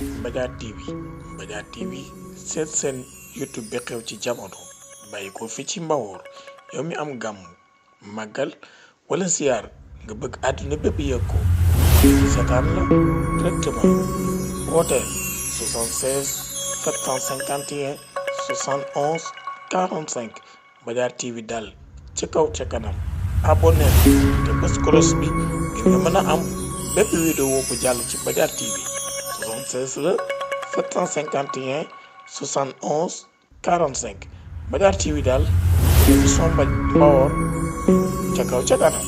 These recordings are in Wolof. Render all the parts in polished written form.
Mbadiar TV Mbadiar TV seet seen YouTube bi xew ci jamono bàyyi ko fi ci Mbawoor yow mi am gàmm màggal wala ziar nga bëgg àdduna bépp yëg ko seetaan la directement wooteel 76 751 71 45 Mbadiar TV daal ca kaw ca kanam abonné te bës cloche bi ngir nga mën a am bépp vidéo bu jàll ci Mbadiar TV 76 la 751 71 45 Mbadiar TV daal émission Mbawoor ca kaw ca kanam.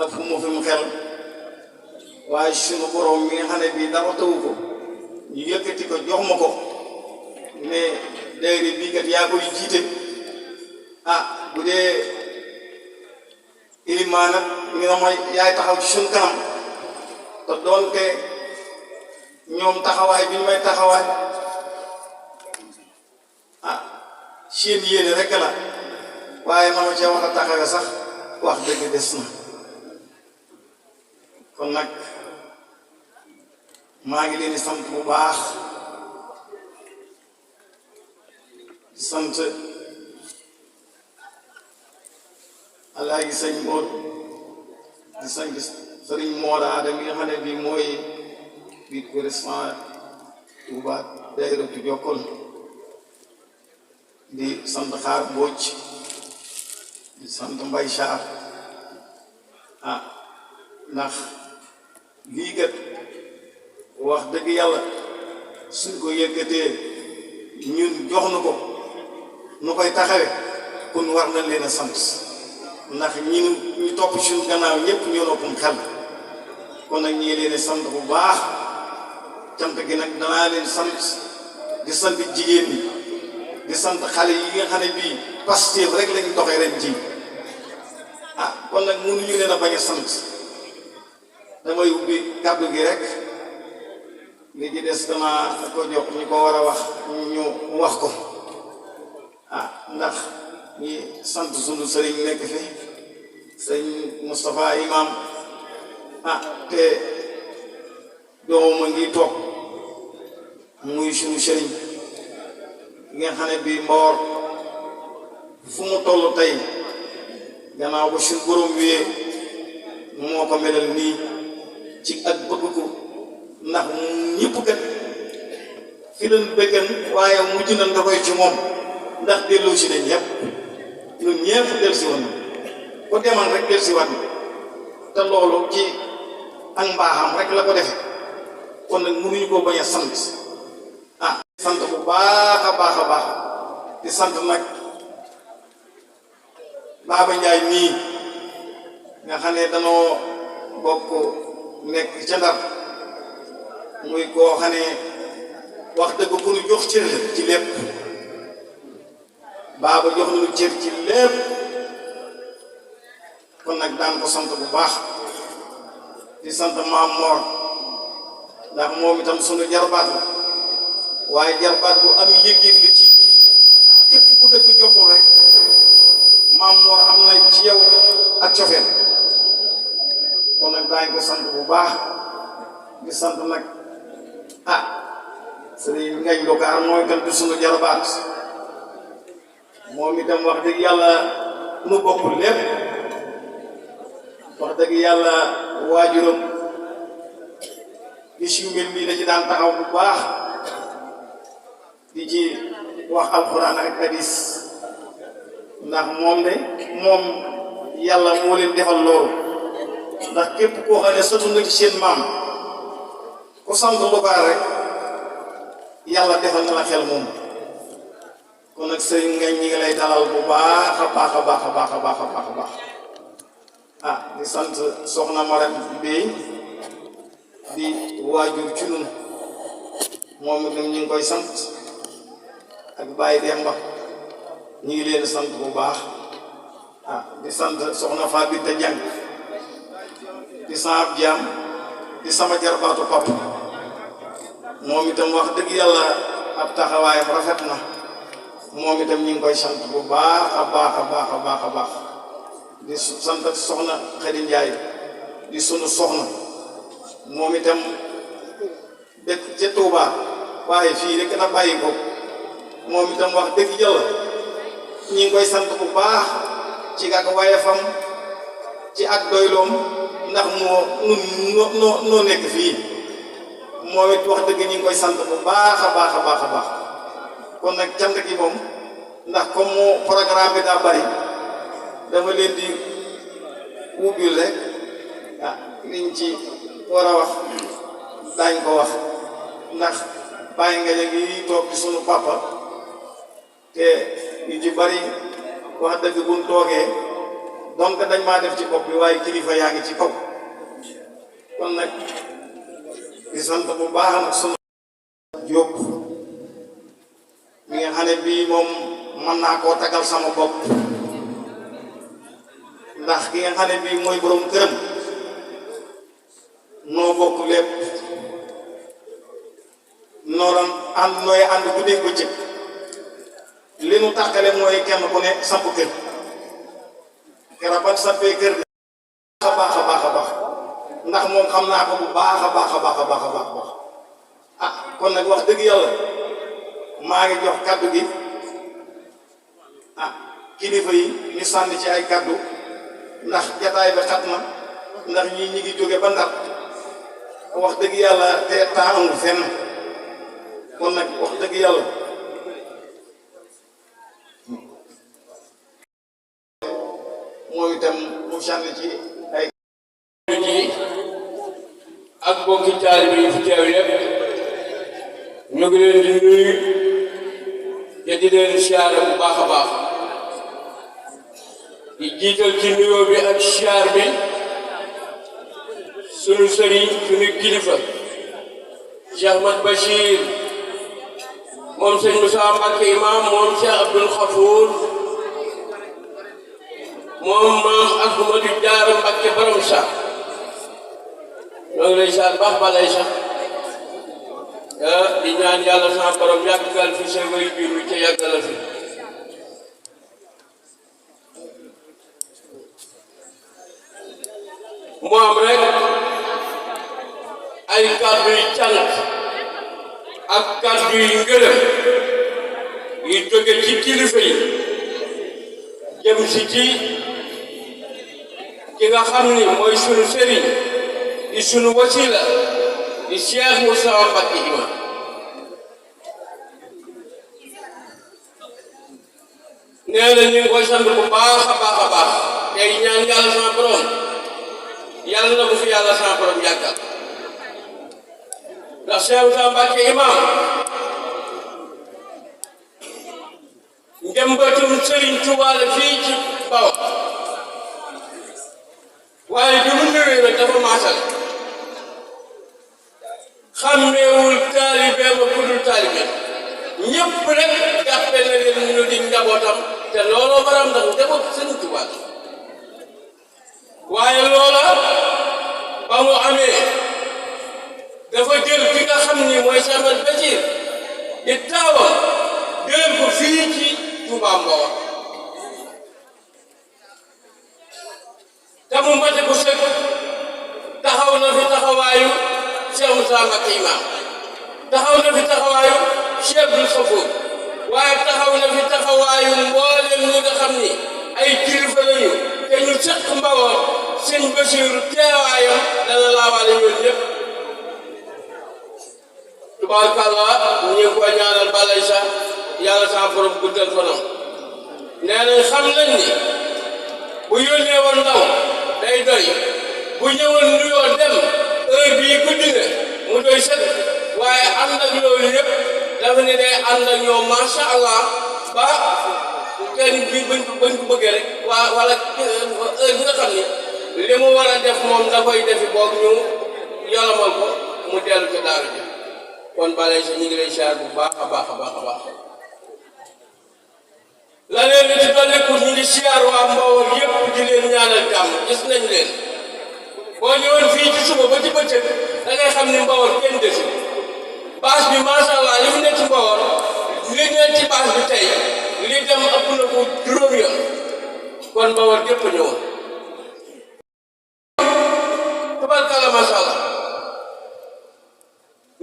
ak fu mu fi mu xel waaye sunu borom mi nga xam ne bii dara tawu ko ñu yëkkati ko jox ma ko ne daayira bii kat yaa koy jiite bu dee ilimaan nag ñu ne mooy yaay taxaw ci sunu kanam te doonte ñoom taxawaay bi ñu may taxawaay seen yéene rek la waaye ma ma cee war a taxawe sax wax dëgg des na kon nag maa ngi leen di sant bu baax di sant alaaji sëñ Mboot di sant sëriñ Mooda Adama mi nga xam ne bii mooy vice président Touba daayiratu Jokkol di sant Xaar Mbóoj di sant Mbay Saar ndax lii kat wax dëgg yàlla suñ ko yëkkatee ñun jox na ko nu koy taxawe kon war na leen a sant ndax ñu topp suñu gannaaw ñëpp ñoo noppum xel kon nag ñii leen sant bu baax cant gi nag danaa leen sant di sant jigéen ñi di sant xale yi nga xam ne bii Pastef rek lañu doxee ren ji kon nag mënuñu leen a bañ a sant damay ubbi kàddu gi rek li ci des dama ko jox ñu ko war a wax ñu wax ko ndax ñi sant sunu sëriñ nekk fi sëñ Moustapha Imam te doomam a ngi toog muy sunu sëriñ nga xam ne bii Mbawoor fu mu toll tey gannaaw ba suñu borom wiyee moo ko melal nii ci ak bëgg ko ndax ñëpp kat fi leen bëggan waaye mujj nañ da koy ci moom ndax delloo si nañ ñëpp ñun ñëpp del si woon ko demal rek del si wat te loolu ci ak mbaaxam rek la ko defe kon nag mënuñu koo bañ a sant sant bu baax a baax a baax di sant nag Baaba Njaay mii nga xam ne danoo bokk nekk ca Ndar muy koo xam ne wax dëgg ku ñu jox cër ci lépp Baaba jox nañu cër ci lépp kon nag daan ko sant bu baax di sant Maam Moor ndax moom itam sunu jarbaat la waaye jarbaat bu am yëg-yëg li ci képp ku dëkk Jokkul rek Maam Moor am na ci yow ak cofeel kon nag daañu ko sant bu baax di sant nag sëriñ Ngañ Lokaar mooy itam di sunu jarbaat moom itam wax dëgg yàlla nu bokkul lépp wax dëgg yàlla waajuram di si mbir mi da ci daan taxaw bu baax di ci wax alxuraan ak hadis ndax moom yàlla moo leen defal loolu ndax képp koo xam ne sëtu nga ci seen maam ku sant Lokaar rek yàlla defal na la xel moom kon nag sëriñ Ngañ ñi ngi lay dalal bu baax a baax a baax a baax a baax a baax a baax di sant soxna Maram Bey di waajur ci nun moom itam ñu ngi koy sant ak Baye Demba ñu ngi leen sant bu baax di sant soxna Fabita Jàng di sama jaam di sama jarbaatu pap moom itam wax dëgg yàlla ab taxawaayam rafet na moom itam ñu ngi koy sant bu baax a baax a baax a baax a baax di sant soxna Xadi Njaay di sunu soxna moom itam dëkk ca Tuuba waaye fii rek na bàyyi ko moom itam wax dëgg yàlla ñu ngi koy sant bu baax ci ak wayefam ci ak doyloom ndax noo nekk fii moom it wax dëgg ñu ngi koy sant bu baax a baax a baax a baax kon nag cant gi moom ndax comme programme bi daa bari dama leen di ubbil rek liñ ci war a wax daañ ko wax ndax bàyyi nga ngi toog ci sunu papa te yu ci bari wax dëgg buñ toogee donc dañ maa def ci bopp bi waaye kilifa yaa ngi ci kaw kon nag di sant bu baax nag sunu Jóob mi nga xam ne bii moom mën naa koo tagal sama bopp ndax ki nga xam ne bii mooy borom këram noo bokk lépp noo doon ànd nooy ànd bu dégg bëccëg li nu tàqale mooy kenn ku ne samp kër keroog ban sampee kër bi baax a baax a baax ndax moom xam naa ko bu baax a baax a baax a baax a baax ah kon nag wax dëgg yàlla maa ngi jox kaddu gi kilifa yi ñu sànni ci ay kaddu ndax jataay bi xat na ndax ñi ngi jóge ba Ndar wax dëgg yàlla te temps amul fenn kon nag wax dëgg yàlla mooy itam mu sànni ci ay ak bokki taalibe yi fi teew yépp ñu ngi leen di nuyu te di leen siyaare bu baax a baax di jiital ci nuyoo bi ak siyaar bi sunu sëriñ sunu kilifa Cheikh Ahmad Bachir moom sëñ Moussa Mbacké imam moom Cheikh Abdoul Khafour moom maam Ahmadou Diarra Mbacké borom sax ñoo ngi lay siyaar baax balay sax di ñaan yàlla sama borom yàggal fi sa way biir wi ca yàggal fi mu am rek ay kàddu yu cant ak kàddu yu ngërëm yu jóge ci kilifa yi jëm si ci ki nga xam ni mooy sunu sëriñ di sunu wasila di Cheikh Moussa Mbacké imam nee na ñu ngi koy sant bu baax a baax a baax tey ñaan yàlla sama borom yàlla na ko fi yàlla sama borom yàggal ndax Cheikh Moussa Mbacké imam njëmbatum Sëriñ Tuubaa la fii ci Bawol waaye bi mu ñëwee nag dafa maasal xàmmeewul taalibe ba ku dul taalibe ñëpp rek jàppe na leen ñu di njabootam te looloo waram ndax njaboot Sëriñ Tuubaa waaye loola ba mu amee dafa jël ki nga xam ni mooy Cheikh Ahmad Bachir di taawam jël ko fii ci Touba Mbawar te mu mate ko sëkk taxaw na fi taxawaayu Cheikh Moussa Mbacké imam taxaw na fi taxawaayu Cheikh Abdoul Khafour waaye taxaw na fi taxawaayu mboolem ñi nga xam ni ay kilifa lañu te ñu sëkk Mbawar sëñ Basiiru teewaayam dana laawaale ñoom ñëpp tubaarkàlla ñu ngi koy ñaanal balay sax yàlla sa borom guddal fanam nee nañ xam nañ ni bu yónnee woon ndaw day doy bu ñëwoon nuyoo dem heure bii guddi na mu doy sëkk waaye ànd ak loolu yëpp dafa ne day ànd ak ñoom macha allah ba kenn bi bañ ko bëggee rek wala heure bi nga xam ni li mu war a def moom da koy defi boog ñu yolomal ko mu dellu ci daara ji kon balay sa ñu ngi lay siyaar bu baax a baax a baax a baax la leen di dolliku ñu ngi siyaar waa Mbawar yëpp di leen ñaanal jàmm gis nañ leen boo ñëwoon fii ci suba ba ci bëccëg da ngay xam ni Mbawar kenn desul bâche bi macha allah li fi nekk ci Mbawar li nekk ci bâche bi tey li dem ëpp na ko juróom yoon kon Mbawar gépp ñëwoon tubarkalla masha Allah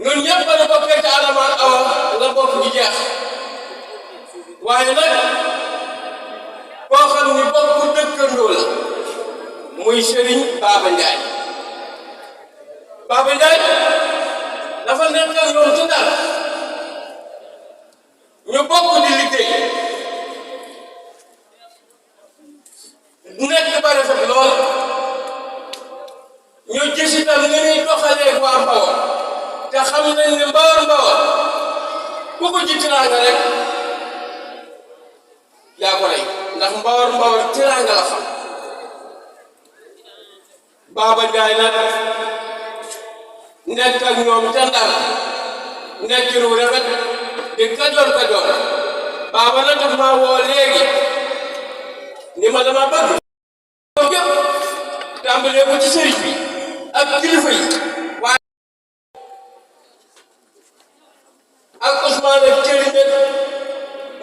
ñun ñëpp ba nu bokkee ci Adama ak Awa nga bokk di jeex waaye nag koo xam ni bokku dëkkandoo la muy Serigne Baba Ndiaye Baba Ndiaye dafa nekk ak ñoom ci Ndar ñu bokk di liggéey nekk ba rafet lool ñu gis itam ni ñuy doxalee waa Mbawar te xam nañ ne Mbawar ku ko ci tiraanga rek yaa ko lay ndax Mbawar tiraanga la xam Baba Ndiaye nag nekk ak ñoom ca Ndar nekk ru rafet di kajoor Baba nag daf maa woo léegi ni ma dama bëgg yëpp tàmbalee ko ci sëriñ bi ak kilifa yi waaye ak Ousmane ak Thierry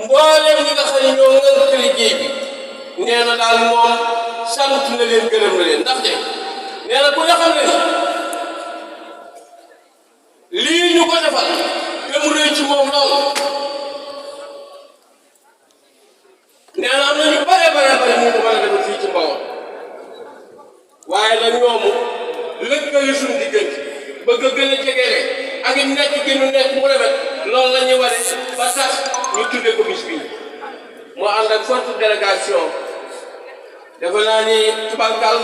mbooleem ñi nga xam ne ñoo ngënk liggéey bi nee na daal moom sant na leen gërëm na leen ndaxte nee na ku ne xam ne lii ñu ko defal te mu rëy ci moom lool nee na am na ñu bare ñu ko mën a defal fii ci Mbawar waaye nag ñoomu lëkkali suñu diggante bëgg a gën a jegere ak it nekk gi ñu nekk mu rafet loolu la ñuy wane ba tax ñu tuddee ko bis bii mu ànd ak forte délégation defe naa ni tubankal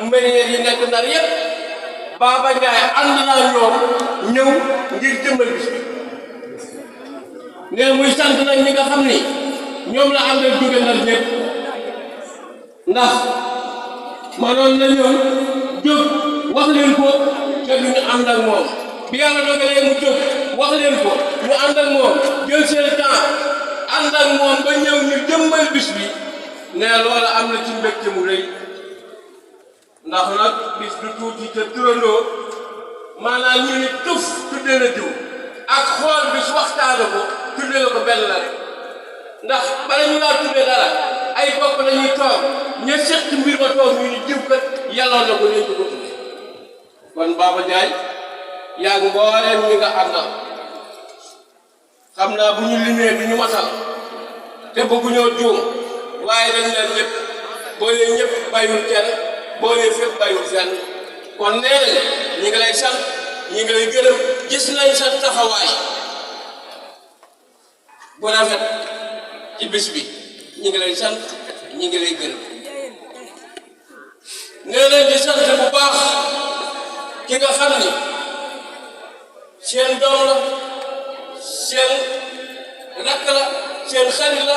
mbéyéer yi nekk Ndar yépp Baba Ndiaye ànd naa ñoom ñëw ngir jëmmal bis bi ne muy sant nag ñi nga xam ni ñoom la àndal jóge Ndar ñëpp ndax manoon na ñoom jóg wax leen ko te du ñu ànd ak moom bi yàlla dogalee mu jóg wax leen ko ñu ànd ak moom jël seen temps ànd ak moom ba ñëw ñu jëmmal bis bi ne loola am na ci mbégte mu rëy ndax nag bis du tuuti te turandoo maanaam ñu ni tuf tuddee la diw ak xool bis waxtaane ko tuddee la ko benn la rek ndax bala ñu laa tuddee dara ay bokk lañuy toog ña seq mbir ma toog ñu ni diw kat yàlla na ko leen ko tuddee kon Baba Ndiaye yaa ngi mbooleem ñi nga àndal xam naa bu ñu limee du ñu matal te bëgguñoo juum waaye dañ leen ñëpp boo leen ñëpp bàyyiwul kenn boo leen fépp bàyyiwul fenn kon nee nañ ñi ngi lay sant ñi ngi lay gërëm gis nañ sa taxawaay bu rafet ci bis bi ñi ngi lay sant ñi ngi lay gërëm nee nañ di sant bu baax ki nga xam ni seen doom la seen rakk la seen xarit la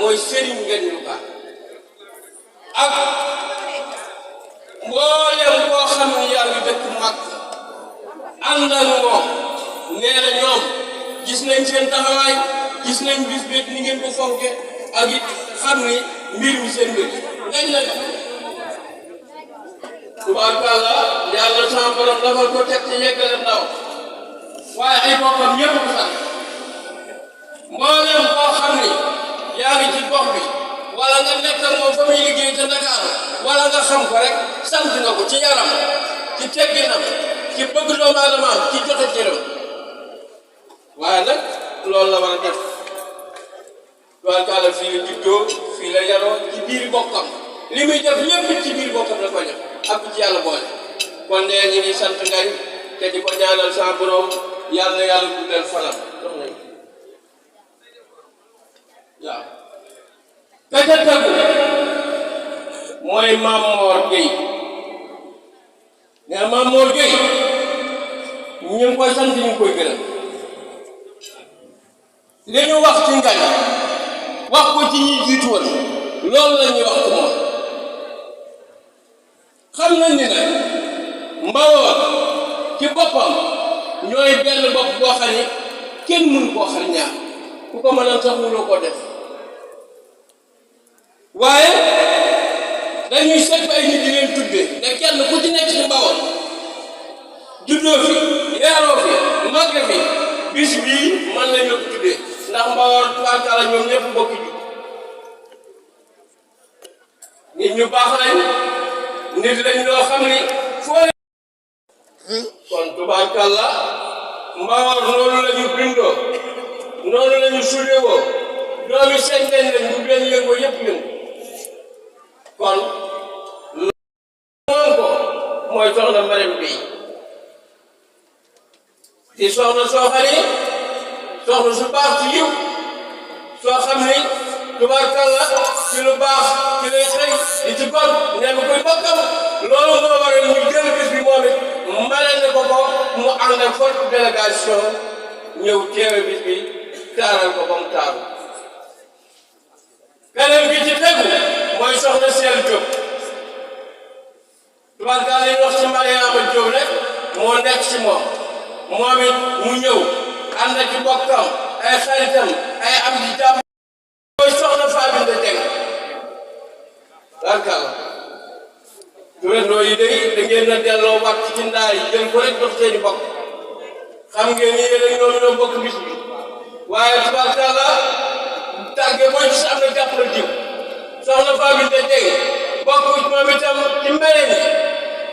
mooy Serigne Ngagne Louga ak mboolem koo xam ni yaa ngi dëkk mag ànd ak moom nee na ñoom gis nañ seen taxawaay gis nañ bis bi ni ngeen ko fonke ak it xam ni mbir mi seen mbir ngañ la tubaarkàlla yàlla sama borom dafal ko teg ci yeggale ndaw waaye ay bokkam ñëpp ko sax mboolem koo xam ni yaa ngi ci gox bi wala nga nekk ak moom fa muy liggéey ca Ndakaaru wala nga xam ko rek sant nga ko ci yaram ci tegginam ci bëgg doomu aadama ci joxe cëram waaye nag loolu la war a def tubaarkàlla fii la juddoo fii la yaroo ci biir bokkam li muy def lépp ci biir bokkam la koy def ak ci yàlla boole kon nee ñu ngi sant ngay te di ko ñaanal sa borom yàlla na yàlla guddal fanam waaw ka ca tegu mooy Mame Mor Gueye nee Mame Mor Gueye ñu ngi koy sant ñu ngi koy gërëm li ñu wax ci Ngagne wax ko ci ñi jiitu woon loolu la ñuy wax ci moom xam nañ ni nag Mbawar ci boppam ñooy benn bopp boo xam ne kenn mënu koo xar ñaar ku ko mënoon sax mënoo koo def waaye dañuy seet ay nit di leen tuddee ne kenn ku ci nekk ci Mbawar juddoo fi yaroo fi màgge fi bis bii man lañ la ko tuddee ndax Mbawar tubaarkàlla ñoom ñëpp bokki ju nit ñu baax lañ nit lañ loo xam ni foo kon tubaarkàlla Mbawar noonu la ñu bindoo noonu la ñu sudewoo doomi seen-seen lañ bu benn yëngoo yëpp yëngu kon moom ko mooy soxna Marème bi di soxna soo xam ni soxna su baax ci yiw soo xam ni tubaarkàlla ci lu baax ci lay xëy di ci gon ñeme koy bokkam loolu moo waral ñu jël bis bi moom it mbale ne ko mu ànd ak forte délégation ñëw teewe bis bi taaral ko ba mu taaru beneen bi ci tegu mooy soxna Seel Diop tubaarkàlla yi wax ci Mariama Diop rek moo nekk ci moom it mu ñëw ànd ak ci bokkam ay xaritam ay am di jàmm mooy soxna Fabinda Dieng tubaarkàlla turandoo yi day da ngeen a delloo waat ci ndaa yi jël ko rek dox seeni bokk xam ngeen ni yéen ñoom ñoo bokk bis bi waaye tubaarkàlla tàgge booy gis am na jàppal jiw soxna Fabinda Dieng bokk moom itam ci mbere ni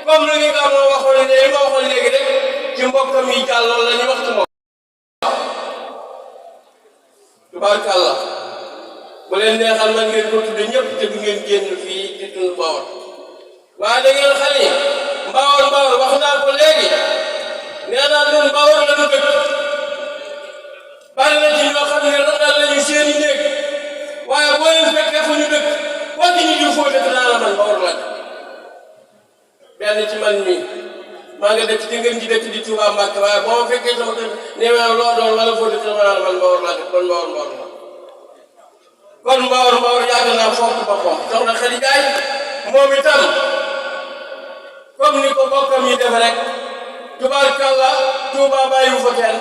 comme lu nga moo waxoon ne ma waxoon léegi rek ci mbokkam yi jàlloon la ñu wax ci moom tubaarkàlla bu leen neexal man ngeen ko tudde ñëpp te du ngeen génn fii di tund Mbawar waaye da ngeen xam ni Mbawar wax naa ko léegi nee naa ñun Mbawar la ñu dëkk bari na ci ñoo xam ne randal lañu seeni néeg waaye boo leen fekkee fu ñu dëkk koo ci ñu foo dëkk naa la man Mbawar la benn ci man mii maa nga dëkk ci ngeen ji dëkk di Touba Mbacke waaye boo ma fekkee sama kër nee naa loo doon wala foo dëkk dama naa la man Mbawar la kon Mbawar la kon Mbawar yàgg naa foofu boppam soxna Xadi Jaay moom itam comme ni ko bokkam yi def rek tubaarkàlla Touba bàyyiwu fa kenn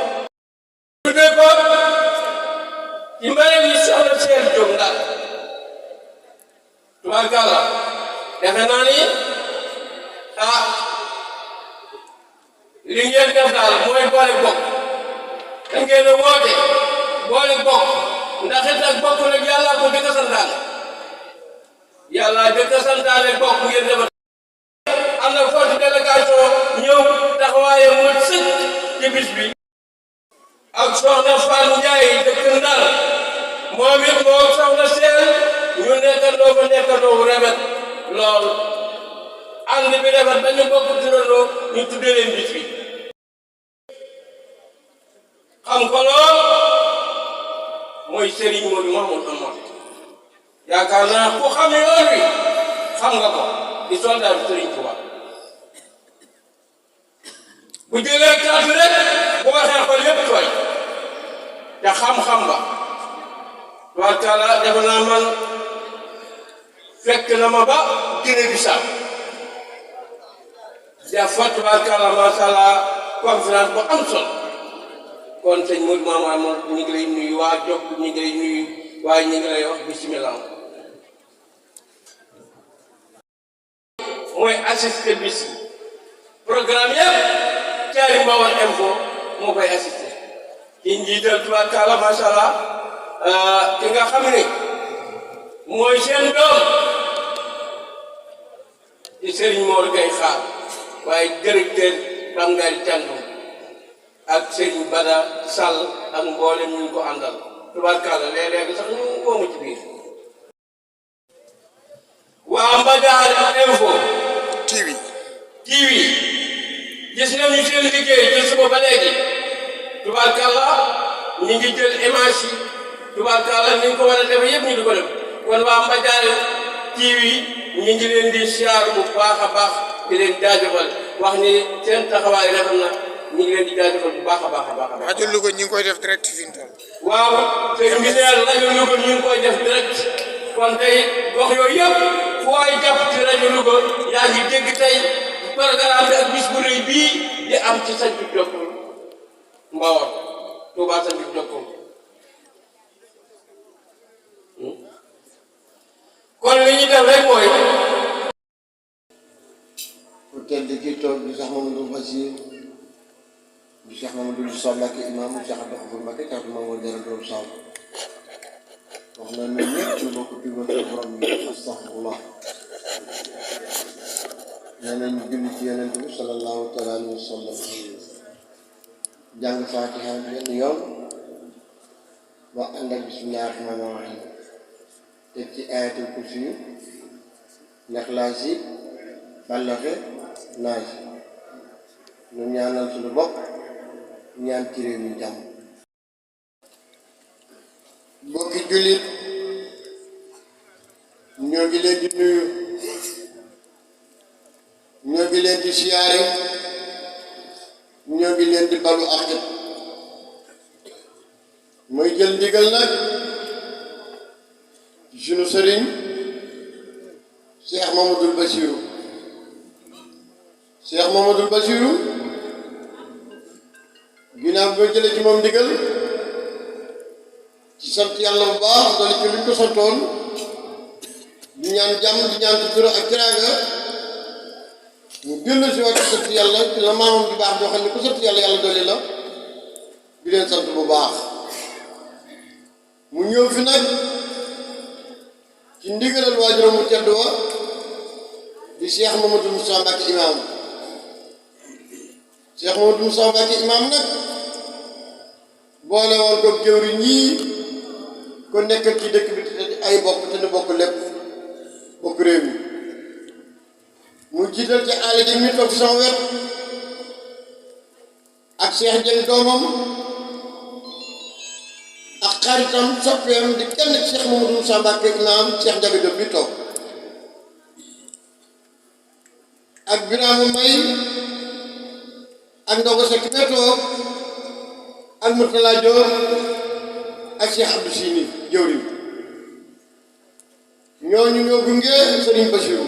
tuddee ko ci mbare yi soxna Seel Diop Ndar tubaarkàlla defe naa ni li ngeen def daal mooy boole bokk da ngeen a woote boole bokk ndax it ak bokk nag yàlla ko jëkk a santaane yàlla jëkk a santaane bokk ngeen def am na forte délégation ñëw taxawaaye mu sëkk ci bis bi ak soxna Fatou Ndiaye dëkk Ndar moom it moo soxna Seel ñu nekkandoo ba nekkandoo bu rafet lool ànd bi rafet dañu bokk turandoo ñu tuddee leen bis bi xam ko lool mooy Serigne Modou Mamoun Amar yaakaar naa ku xam yoon wi xam nga ko di soldat bi Serigne Touba bu jëlee kàddu rek bu waxee ko lépp tooy te xam-xam ba tubaarkàlla defe naa man fekk na ma ba Guinée Bissau def fa tubaarkàlla macha allah conférence bu am solo kon sëñ Modou Mamoun Amar ñu ngi lay nuyu waa Jokk ñu ngi lay nuyu waaye ñu ngi lay wax bisimilah mooy assisté bis programme yëpp caari Mbawar Info moo koy assisté ci njiital tubaarkàlla macha allah ki nga xam ne mooy seen doom di Serigne Mor Gueye Xaar waaye directeur Bangari Thiandoum ak Serigne Bada Sall ak mboolem ñu ko àndal tubaarkàlla léeg-léeg sax ñu moomu ci biir waa Mbadiar Info TV gis nañu seen liggéey ci suba ba léegi tubaarkàlla ñu ngi jël image yi tubaarkàlla ni ñu ko war a defee yëpp ñu di ko def kon waa Mbadiar TV ñu ngi leen di siyaar bu baax a baax di leen jaajëfal wax ni seen taxawaay rafet na ñu ngi leen di jaajëfal bu baax a baax a baax. rajo Louga ñu ngi koy def direct fi mu toll. waaw te ministère rajo Louga ñu ngi koy def direct kon tey gox yooyu yëpp fu waay jàpp ci rajo Louga yaa ngi dégg tey programme bi ak bis bu rëy bii di am ci Santhie Jokkul Mbawar Touba Santhie Jokkul kon li ñu def rek mooy. ku tedd ki toog di Cheikh Mamadou Bachir di Cheikh Mamadou Moussa Mbacké imam di Cheikh Abdou Khafour Mbacké Cheikh Mamadou Dara Dóor Sall wax na ñun ñëpp ñu bokk ci wër borom bi astaghfirullah nañ julli ci yonent bi sallallahu taala alayhi wa sallam jàng fatiha benn yoon ba ànd ak bismillahi rahmaani rahim teg ci ayatul kursi yu Ixlaas yi Falaq Naas ñu ñaanal suñu bopp ñaan ci réew mi jàmm. mbokki jullit ñoo ngi leen di nuyu, ñoo ngi leen di siyaare, ñoo ngi leen di balu àq. mooy jël ndigal nag sunu sëriñ Cheikh Mamadou Bassirou. Cheikh Mamadou Bassirou ginnaaw bi ma jëlee ci moom ndigal ci sant yàlla bu baax doole ci luñ ko santoon di ñaan jàmm di ñaan sutura ak teraanga mu dellu si waat sant yàlla ci la maamam bi baax boo xam ne ku sant yàlla yàlla dolli la di leen sant bu baax. mu ñëw fi nag ci ndigalal waajuram mu tedd wa di Cheikh Mamadou Moussa Mbacké imam. Cheikh Mamadou Moussa Mbacké imam nag boole woon ko jëwri ñii ko nekk ci dëkk bi te ay bokk te nu bokk lépp bokk réew mi mu jiital ci àll ji mi toog sama wet ak Cheikh Dieng doomam ak xaritam soppeem di kenn Cheikh Mamadou Moussa Mbacké imam Cheikh Ndiaga Diop bi toog ak Birama May ak Ndogo Seck bee toog ak Mourtala Diop ak Cheikh Abdou Sini jëwriñ ñooñu ñoo gunge Sëriñ Bassirou.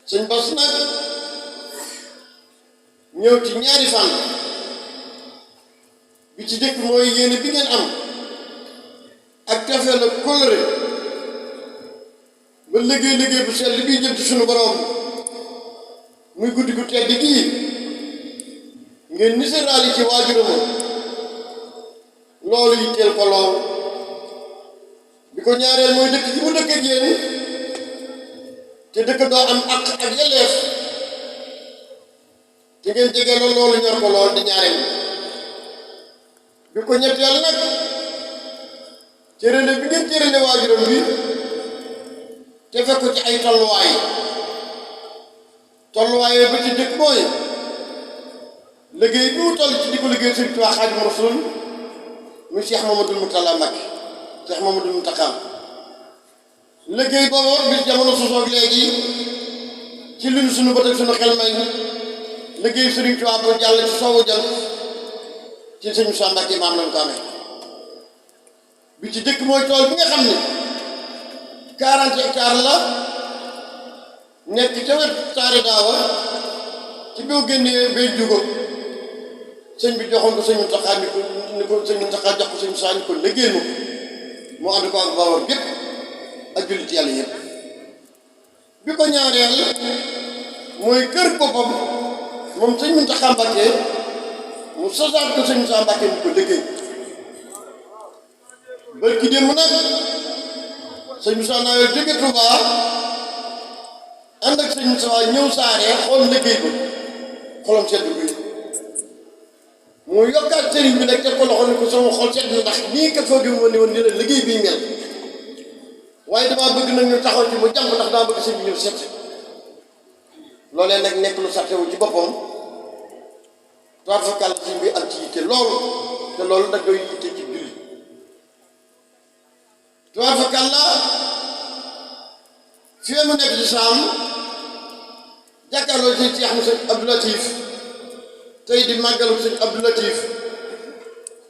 Sëñ Bass nag ñëw ci ñaari fànn bi ci jëkk mooy yéene bi ngeen am ak cofeel ak kóllëre ba liggéey bu sell bii jëm ci sunu borom muy guddi gu tedd gii ngeen niseraali ci waajuram loolu yitteel ko lool. bi ko ñaareel mooy dëkk gi mu dëkk ak yéen te dëkk doo am àq ak yelleef te ngeen jege loolu ñor ko lool di ñaareel bi ko ñetteel nag cërale bi ngeen cërale waajuram bi te fekk ci ay tolluwaay ba ci dëkk mooy liggéey bi mu toll ci di ko liggéey Sëriñ Tuubaa Xaadimu Rasuul muy Cheikh Mamadou Mourtala Mbacké Cheikh Mamadou Mountakha liggéey boobu bis jamono sosoog léegi ci lu suñu bët ak suñu xel may liggéey Sëriñ Tuubaa bu jàll ci soowu jant ci Sëriñ Moussa Mbacké maam lañ ko amee bi ci dëkk mooy tool bi nga xam ne 40 hectares la nekk ca wet Saare Daawa ci biir génnee bay jugo sëñ bi joxoon ko Sëriñ Mountakha ni ko Sëriñ Mountakha jox ko Sëriñ Moussa ni ko liggéey ma mu ànd ko ak Bawar gépp ak jullit yàlla yëpp. bi ko ñaareel mooy kër boppam moom Sëriñ Mountakha Mbacké mu sosaat ko Sëriñ Moussa Mbacké ni ko liggéey bërki démb nag Sëriñ Moussa naa yoo jóge Touba ànd ak Sëriñ Moussa ñëw Saare xool liggéey ko xolam sedd bi mu yokkaat sëriñ bi nag teg ko loxo ni ko sama xol sedd na ndax nii ka foogee mu ne woon ni la liggéey bii mel waaye damaa bëgg nag ñu taxaw ci mu jàmp ndax daa bëgg sëriñ bi ñëw set loolee nag nekk lu sartewu ci boppam toit fakal sëriñ bi am ci yitte loolu te loolu nag doy yitte ci julli toit fakal la fii mu nekk ci saam jàkkaarloo ci Cheikh Moussa Abdou Latif tey di màggalu sëñ Abdou Latif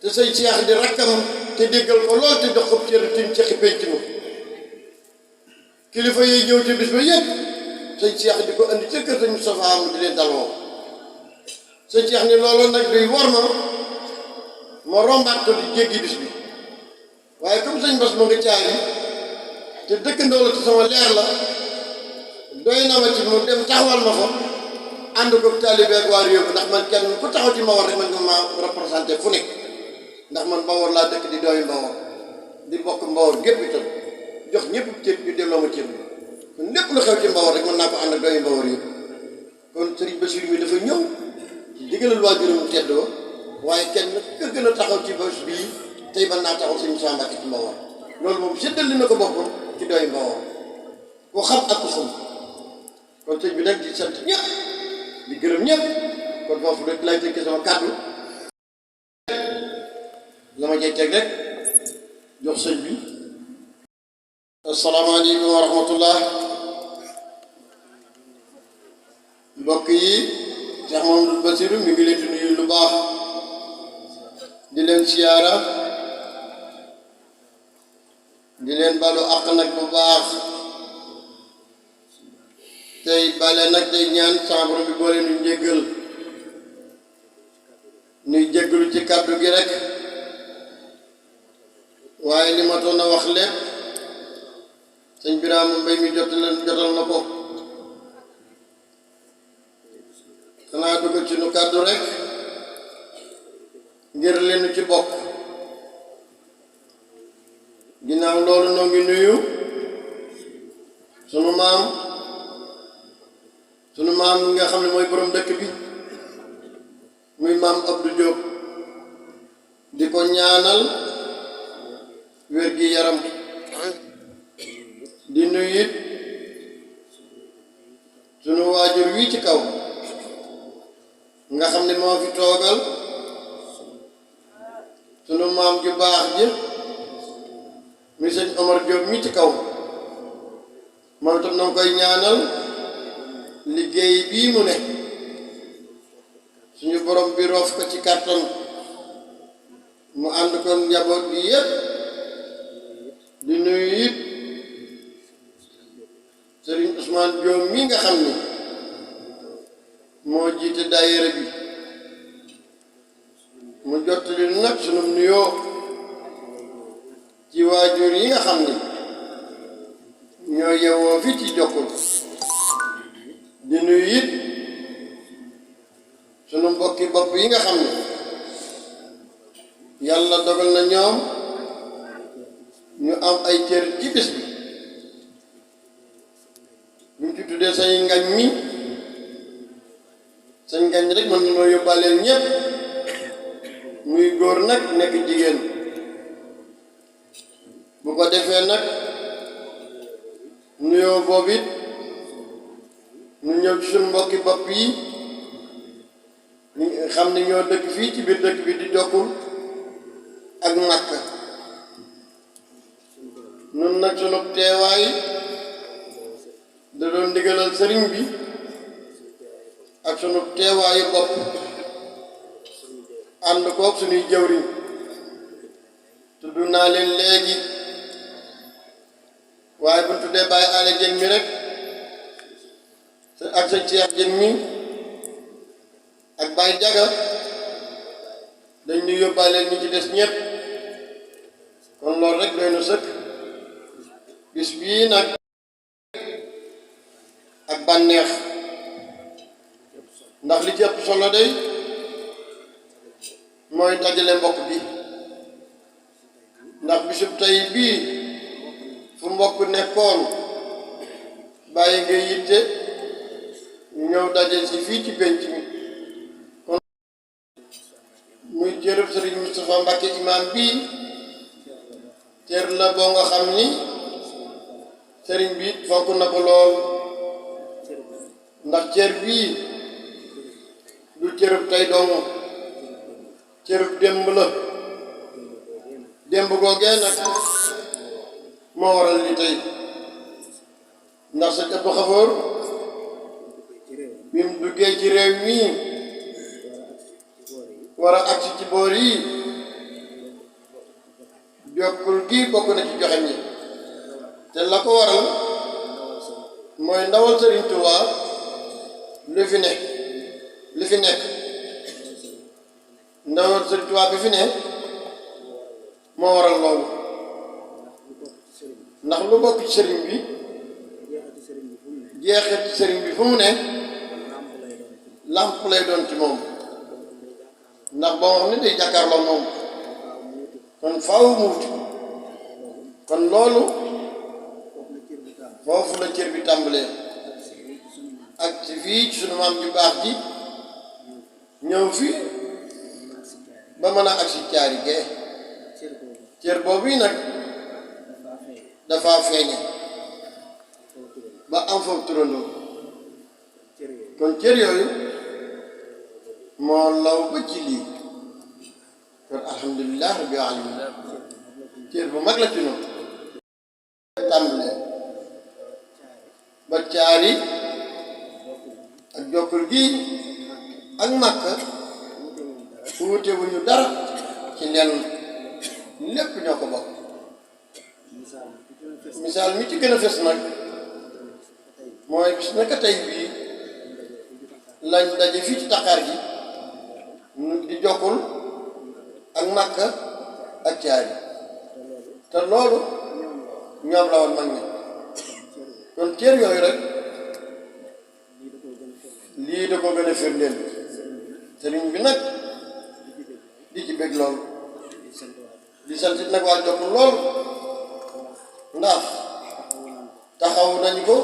te sëñ Cheikh di rakkam te déggal ko lool te dox ko cër tim ceexi penc ma kilifa yi ñëw ci bis ba yëpp sëñ Cheikh di ko andi ca kër sëñ Moustapha mu di leen daloo sëñ Cheikh ni loolu nag day war ma rombaat ko di jéggi bis bi waaye comme sëñ Bass ma nga caari te dëkkandoo la te sama leer la doy na ma ci mu dem taxawal ma fa ànd ko taalibe ak waa réew ndax man kenn ku taxaw ci Mbawar rek man nga ma représenté fu nekk ndax man Mbawar laa dëkk di dooy Mbawar di bokk Mbawar gépp itam jox ñëpp cër ñu delloo ma cër bi kon lépp lu xew ci Mbawar rek mën naa ko ànd ak doomi Mbawar yëpp kon Serigne Bassirou mi dafa ñëw ci digalal waajuram mu tedd waaye kenn ka gën a taxaw ci bés bii tey mën naa taxaw Serigne Moussa Mbacké ci Mbawar loolu moom séddale na ko boppam ci doomi Mbawar ku xam ak ku xam kon sëñ bi nag di sant ñëpp di gërëm ñëpp kon foofu rek lay tënkee sama kàddu la ma jey teg rek jox sëñ bi asalaamaaleykum wa rahmatullah mbokk yi Cheikh Mamadou Bassirou mi ngi leen di nuyu lu baax di leen siyaara di leen balu àq nag bu baax tey bale nag tey ñaan sàmbaro bi boole nu njéggal nuy jéggalu ci kàddu gi rek waaye li ma doon a wax lépp sëñ Birama Mbay mi jotal na ko xanaa dugg ci nu kàddu rek ngir leenu ci bokk ginnaaw loolu noo ngi nuyu sunu maam nga xam ne mooy borom dëkk bi muy maam Abdou Diop di ko ñaanal wér gi yaram di nuyu it sunu waajur wi ci kaw nga xam ne moo fi toogal sunu maam ju baax ji muy sëñ Omar Diop mi ci kaw moom itam na nga koy ñaanal liggéey bii mu ne suñu borom bi roof ko ci kàttan mu ànd ko njaboot bi yépp di nuyu it Serigne Ousmane Diop mi nga xam ni moo jiite daayira bi mu jottali nag sunu nuyoo ci waajur yi nga xam ni ñoo yewoo fi ci Jokkul di nuyu it sunu mbokki bopp yi nga xam ne yàlla dogal na ñoom ñu am ay cër ci bis bi buñ ci tuddee sañ ngañ mi sañ ngañ rek mën nañoo yóbbaaleel ñépp muy góor nag nekk jigéen bu ko defee nag nuyoo boobu it ñu ñëw ci suñu mbokki bopp yi ñu xam ne ñoo dëkk fii ci biir dëkk bi di Jokkul ak Makka nun nag sunu teewaay da doon ndigalal sëriñ bi ak sunu teewaayu bopp ànd koog sunuy jëwriñ tudd naa leen léegi waaye bu ñu tuddee Baye Alé Dieng mi rek ak sa Cheikh Dieng mi ak Baye Jaga dañ ñu yóbbaaleel ñu ci des ñépp kon loolu rek doy na sëkk bis bii nag ak bànneex ndax li ci ëpp solo day mooy dajale mbokk bi ndax bisub tey bii fu mbokk nekkoon bàyyi nga yitte ñu ñëw daje si fii ci penc mi kon muy jërëb Sëriñ Moustapha Mbacké imam bii cër la boo nga xam ni sëriñ bi fonk na ko lool ndax cër bii du cërëb tey doomu cërëb démb la démb googee nag moo waral li tey ndax sa Abdou Khafour bi mu duggee ci réew mii war a agsi ci boor yi Jokkul gi bokk na ci joxe ñi te la ko waral mooy ndawal Sëriñ Tuubaa li fi nekk ndawal Sëriñ Tuubaa bi fi ne moo waral loolu ndax lu bokk ci sëriñ bi jeexit ci sëriñ bi fu mu ne làmp lay doon ci moom ndax boo xam ne day jàkkaarloo moom kon faaw mu wuti kon loolu foofu la cër bi tàmbalee ak ci fii ci sunu maam ju baax ji ñëw fi ba mën a agsi caari gee cër boobu yi nag dafa feeñe ba am foofu turandoo kon cër yooyu moo law ba ci lii kon alhamdulilah rabbil alamin cër bu mag la ci noonu tàmbalee ba caari ak jokkul gi ak Makka wuute wuñu dara ci lenn lépp ñoo ko bokk misaal mi ci gën a fes nag mooy bis naka tey bii lañ daje fii ci Dakar gi di jokkul ak Makka ak caari te loolu ñoom la woon mag ñi kon cër yooyu rek lii da ko gën a firndeel sëriñ bi nag di ci bëgg lool di sant nag waa jokkul lool ndax taxaw nañu ko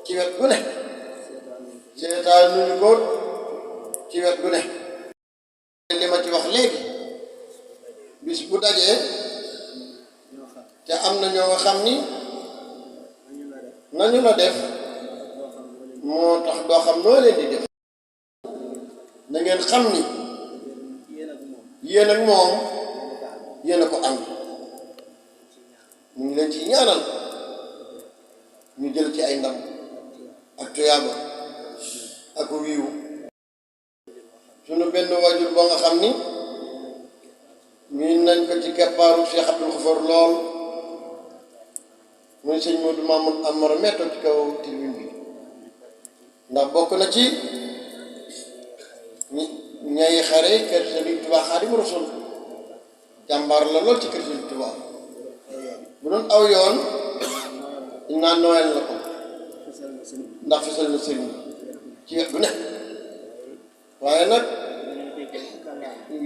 ci wet gu ne seetaan nañu ko ci wet gu ne li ma ci wax léegi bis bu dajee te am na ñoo nga xam ni nañu la def moo tax doo xam noo leen di def na ngeen xam ni yéen ak moom yéen a ko ànd ñu ngi leen ci ñaanal ñu jël ci ay ndam ak tuyaaba ak wiiwu sunu benn waajur boo nga xam ni miin nañ ko ci keppaaru Cheikh Abdoul Khafour lool muy sëñ Modou Mamoun Amara metto ci kaw tribune bi ndax bokk na ci ñay xare kër Sëriñ Tuubaa Xaadimu Rasuul jàmbaar la lool ci kër Sëriñ Tuubaa bu doon aw yoon dañ naan Noël la ko ndax fisal na sëriñ ci wet bu ne waaye nag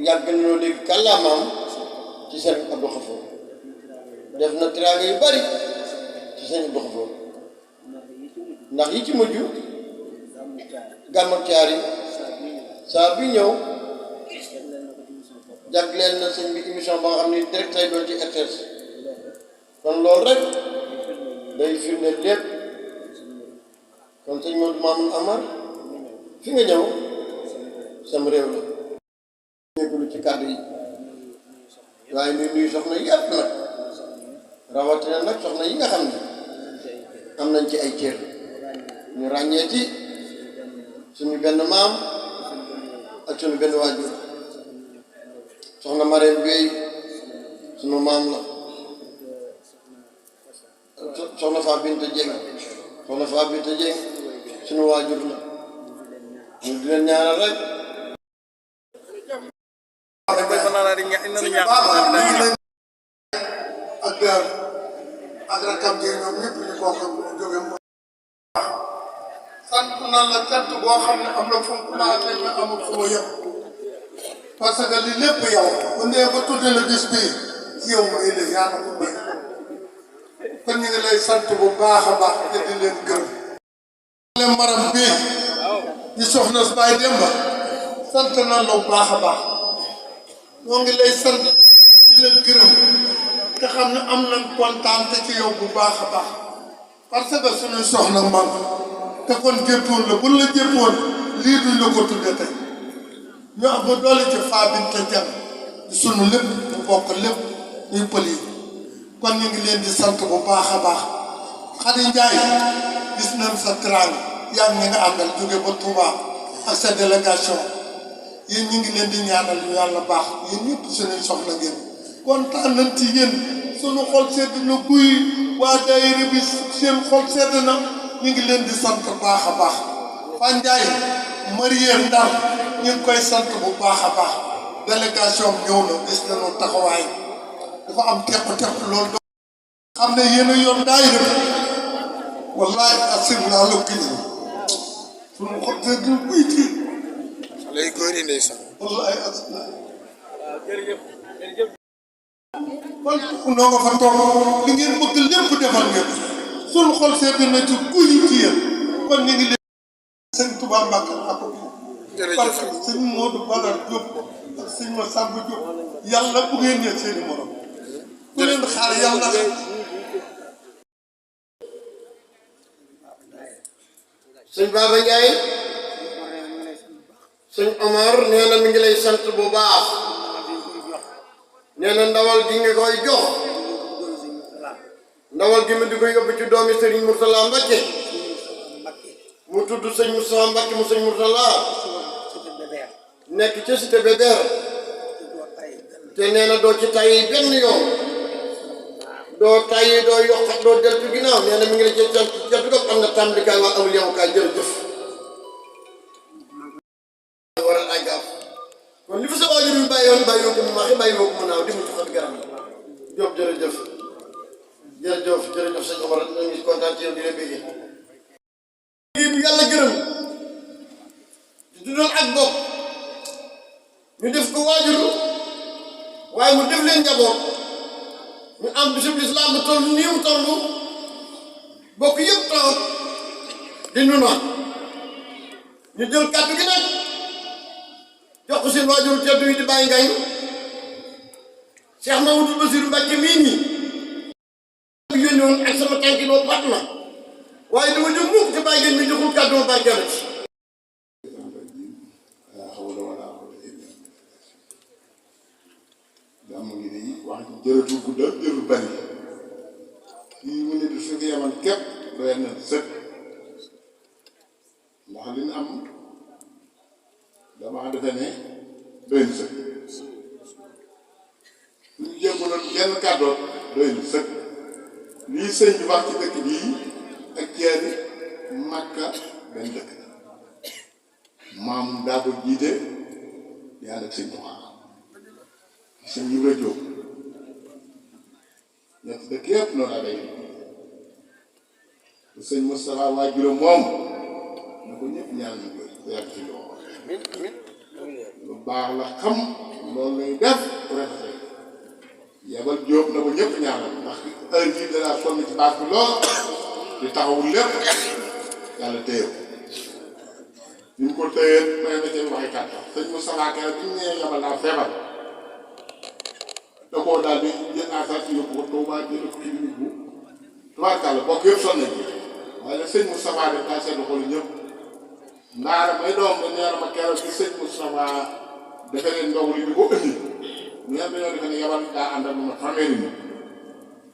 yàgg nañoo dégg kàllaamaam ci Sëriñ Abdou Khafour def na tiraanga yu bari ci Sëriñ Abdou Khafour ndax yi ci mujj gàmmu caari saa bi ñëw jagleel na sëñ bi émission ba nga xam ni direct lay doon ci RTS kon loolu rek day firndeel lépp kon sëñ Modou Mamoun Amar fi nga ñëw sam réew la ñéegulu ci kàddu yi waaye nuy nuyu soxna yépp nag rawatina nag soxna yi nga xam ne am nañ ci ay cër ñu ràññee ci suñu benn maam ak suñu benn waajur soxna Marème Bey suñu maam la soxna Faa Binta Dieng suñu waajur la ñu di leen ñaanal rek ak rakam ji ñoom ñëpp ñu bokk jóge sant na la cant boo xam ne am na fu mu commencé mais amul fu mu yem parce que li lépp yow bu ndee ba tudde la bis bii yow mu ëllëg yaa na ko bëgg kon ñu ngi lay sant bu baax a baax te di leen gërëm leen maram bii di soxna Baye Demba sant na la bu baax a baax ñoo ngi lay sant di la gërëm te xam ne am nañ kontaan te ci yow bu baax a baax parce que suñu soxna man te kon jéppoon la buñ la jéppoon lii duñ la ko tudde tey ñu am ba doole ci Faa Binta Jang di sunu lépp bu bokk lépp ñuy pël yi kon ñu ngi leen di sant bu baax a baax Xadi Njaay gis nañ sa teraanga yaa ngi nga àndal jóge ba Touba ak sa délégation yéen ñu ngi leen di ñaanal yu yàlla baax yéen ñëpp suñuy soxla ngeen kontaan nañ ci yéen sunu xol sedd na guy waa daayira bi seen xol sedd na ñu ngi leen di sant baax a baax Fan Njaay marié Ndar ñu ngi koy sant bu baax a baax délégation ñëw na gis nañu taxawaay dafa am teq loolu xam ne yéen a yor daayira bi wallaay asir naa la gis sunu xol sedd na guy ci lay góor yi ndeysaan wallaay asir naa kon noo nga fa toog li ngeen bëgg lépp defal ngeen sunu xol sedd na ci guy ci yéen kon ñu ngi leen sëñ Touba Mbacke ak ko parce que sëñ Modou Badar Diop ak sëñ Massamba Diop yàlla bu ngeen ñëw seeni morom ku leen xaar yàlla sëñ Baba Ndiaye sëñ Omar nee na mi ngi lay sant bu baax nee na ndawal gi nga koy jox ndawal gi ma di ko yóbbu ci doomi Serigne Mourtala Mbacke mu tudd sëñ Moustapha Mbacke mu sëñ Mourtala nekk ca cité Bébert te nee na doo ci tayyi benn yoon doo tayyi doo yokk doo deltu ginnaaw nee na mi ngi la ci cant ko am na tàmbalikaay waa amul yemukaay jërëjëf waral ay gaaf kon li fi sa waajur bi bàyyi woon bàyyi woo ko mu maaxi bàyyi woo ko mu naaw di mu ci xot garam Diop jërëjëf jërëjëf sëñ Omar ñu ngi kontaan ci yow di leen bëggee lii bu yàlla gërëm di doon ak bopp ñu def ko waajuru waaye mu def leen njaboot ñu am bisub lislaam bu toll nii mu toll bokk yëpp taw di nunoon ñu jël kàddu gi nag jox ko seen waajuru teddu yi di bàyyi ngay Cheikh Mamadou Bassirou Mbacke mii nii yónni woon ak sama tànki boobu pat na waaye dama jóg mukk te bàyyi ngeen mi joxul kàddu ma barkeelu ci gàmm gi day wax jërëtul guddal jërëtul bari fii mu ne di su fi yaman képp doy na sëkk ndax li ñu am dama defe ne doy na sëkk ñu jéggaloon genn kàddoon doy na sëkk lii sëñ bi wax ci dëkk bii ak ceeri Makka benn dëkk maam daa ko jiite yàlla ak sëñ Tuubaa sëñ Ibra Jóob ñett dëkk yëpp noonu laa day sëñ Moustapha waajuram moom na ko ñëpp ñaan ñu ko yàgg ci loxo lu baax la xam loolu lay def rafet yabal Jóob na ko ñëpp ñaanal ndax heure bii danaa sonn ci baax bi lool di taxawul lépp yàlla téye ko ñu ko téyee may na cee waxi kàttan sëñ Moustapha keroog bi ñu ñëwee yabal naa feebar da koo daal di jël asar yóbbu ko Touba jël ko clinique bu tubaarkàlla bokk yëpp sonn nañu waaye nag sëñ Moustapha def daa seetlu xool ñëpp ndaara may doom ba neer ma keroog bi sëñ Moustapha defe leen ndogu li di ko ëndi ñeer dañoo defe ne yabal daa ànd ak ma fanweeri nit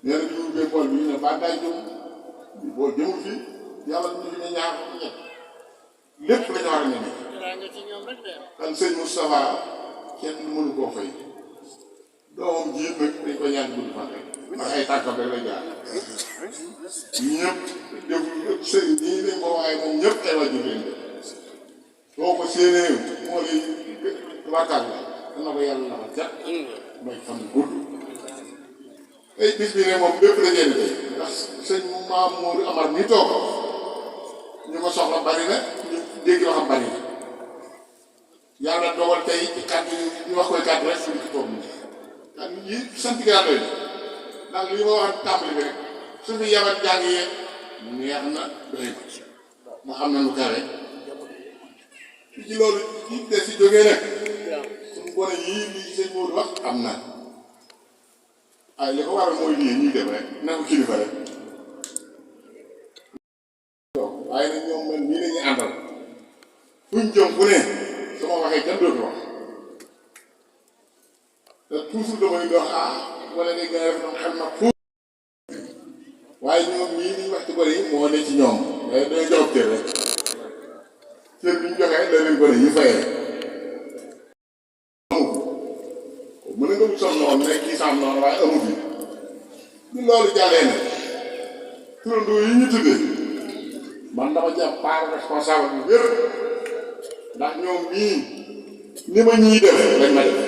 nee na bi ñu ubbee bool bi ñu ne ba daay jëm bool jëmul fii yabal ñu fi ne ñaar ñett lépp la ñu war a ñeme kan sëñ Moustapha kenn mënu koo fay doomam jiit nag dañ ko ñaan gudd fan rek ndax ay tànkam rek lay jaar ñëpp def sëriñ ñii dañ ko waaye moom ñëpp ay wàjjur leen def soo ko séenee moo lay tubaarkaal la dana ko yàlla nafa cat mooy fan gudd ay bis bi ne moom lépp la jënd tey ndax sëñ Maam Moodu Amar mi toog ñu ko soxla bari na ñu dégg yoo xam bari na yàlla dogal tey ci kàddu ñu wax koy kàddu rek suñu ci toog nii ak yi sant gi daal doy ndax li ma wax tàmbali bi rek su fi yabat jàng yee neex na doy ma xam na lu kawe fi ci loolu yi des si jógee nag suñu gone yii lii sëñ Moodu wax am na ay li ko waral mooy lii ñuy def rek na ko kilifa rek waaye nag ñoom man nii lañuy àndal fuñ jëm fu ne su ma waxee kenn dootu wax te toujours damay dox wala day gën a def xel na fuuf waaye ñoom ñii liñ wax ci gone yi moo ne ci ñoom mais dañoo jox cër rek cër bi ñu joxee la leen gone yi fayee amu ko mën na nga wut sam noonu ne kii sam noonu waaye amu fi ñu loolu jàllee na turandoo yi ñu tuddee man dama ci am part responsable bu wér ndax ñoom ñii ni ma ñii def lañ ma def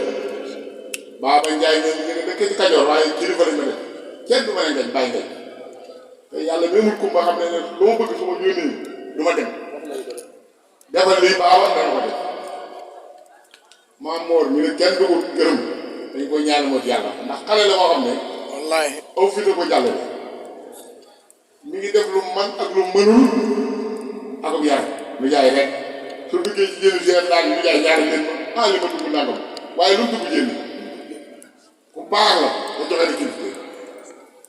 Baaba Njaay ñoom ñu ne dëkk ci Kajoor waaye kilifa lañ ma def kenn du ma ne ngañ bàyyi ngañ te yàlla memul kumba xam ne lu ma bëgg su ma yónnee du ma dem defal lii baawa dana ko def Maam Moor ñu ne kenn du ko gërëm dañ koy ñaan moo yàlla ndax xale la moo xam ne wallaahi aw fi ko jàllale mi ngi def lu man ak lu mënul ak ab yaay lu jaay rek su duggee ci jënd seen daal lu jaay ñaari leen ma li ma dugg nangam waaye lu mu dugg jënd ku baax la ba joxe di kilifa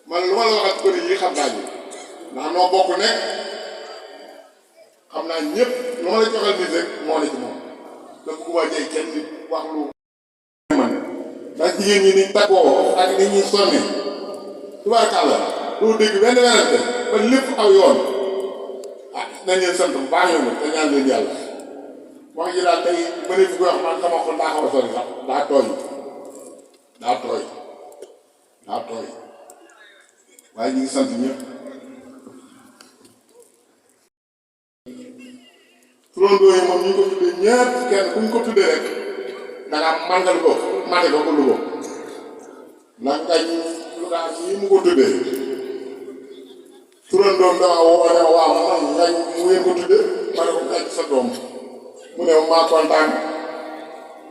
man lu ma la waxal bëri yi xam naa ñu ndax noo bokk nekk xam naa ñëpp lu ma la joxal nit rek moo ne ci moom te bëgguma jëy kenn nit wax lu man ndax jigéen ñi ni taggoo ak ni ñuy sonne tubaarkàlla doo dégg benn werante ba lépp aw yoon ah nañ leen sant bu baax yoon te ñaan leen yàlla wax ji daal tey bëri fi koy wax man sama xol daa xaw a sori sax daa tooy waaye ñu ngi sant ñëpp turandoo yi moom ñu ko tuddee ñëpp kenn ku ñu ko tuddee rek da ngaa màndal ko mate ko lu ko ndax ngañ lu daa ñi mu ko tuddee turandoom dama woo ne waaw man ngañ mu ngeen ko tuddee ma ne ko ngañ sa doom mu ne maa kontaan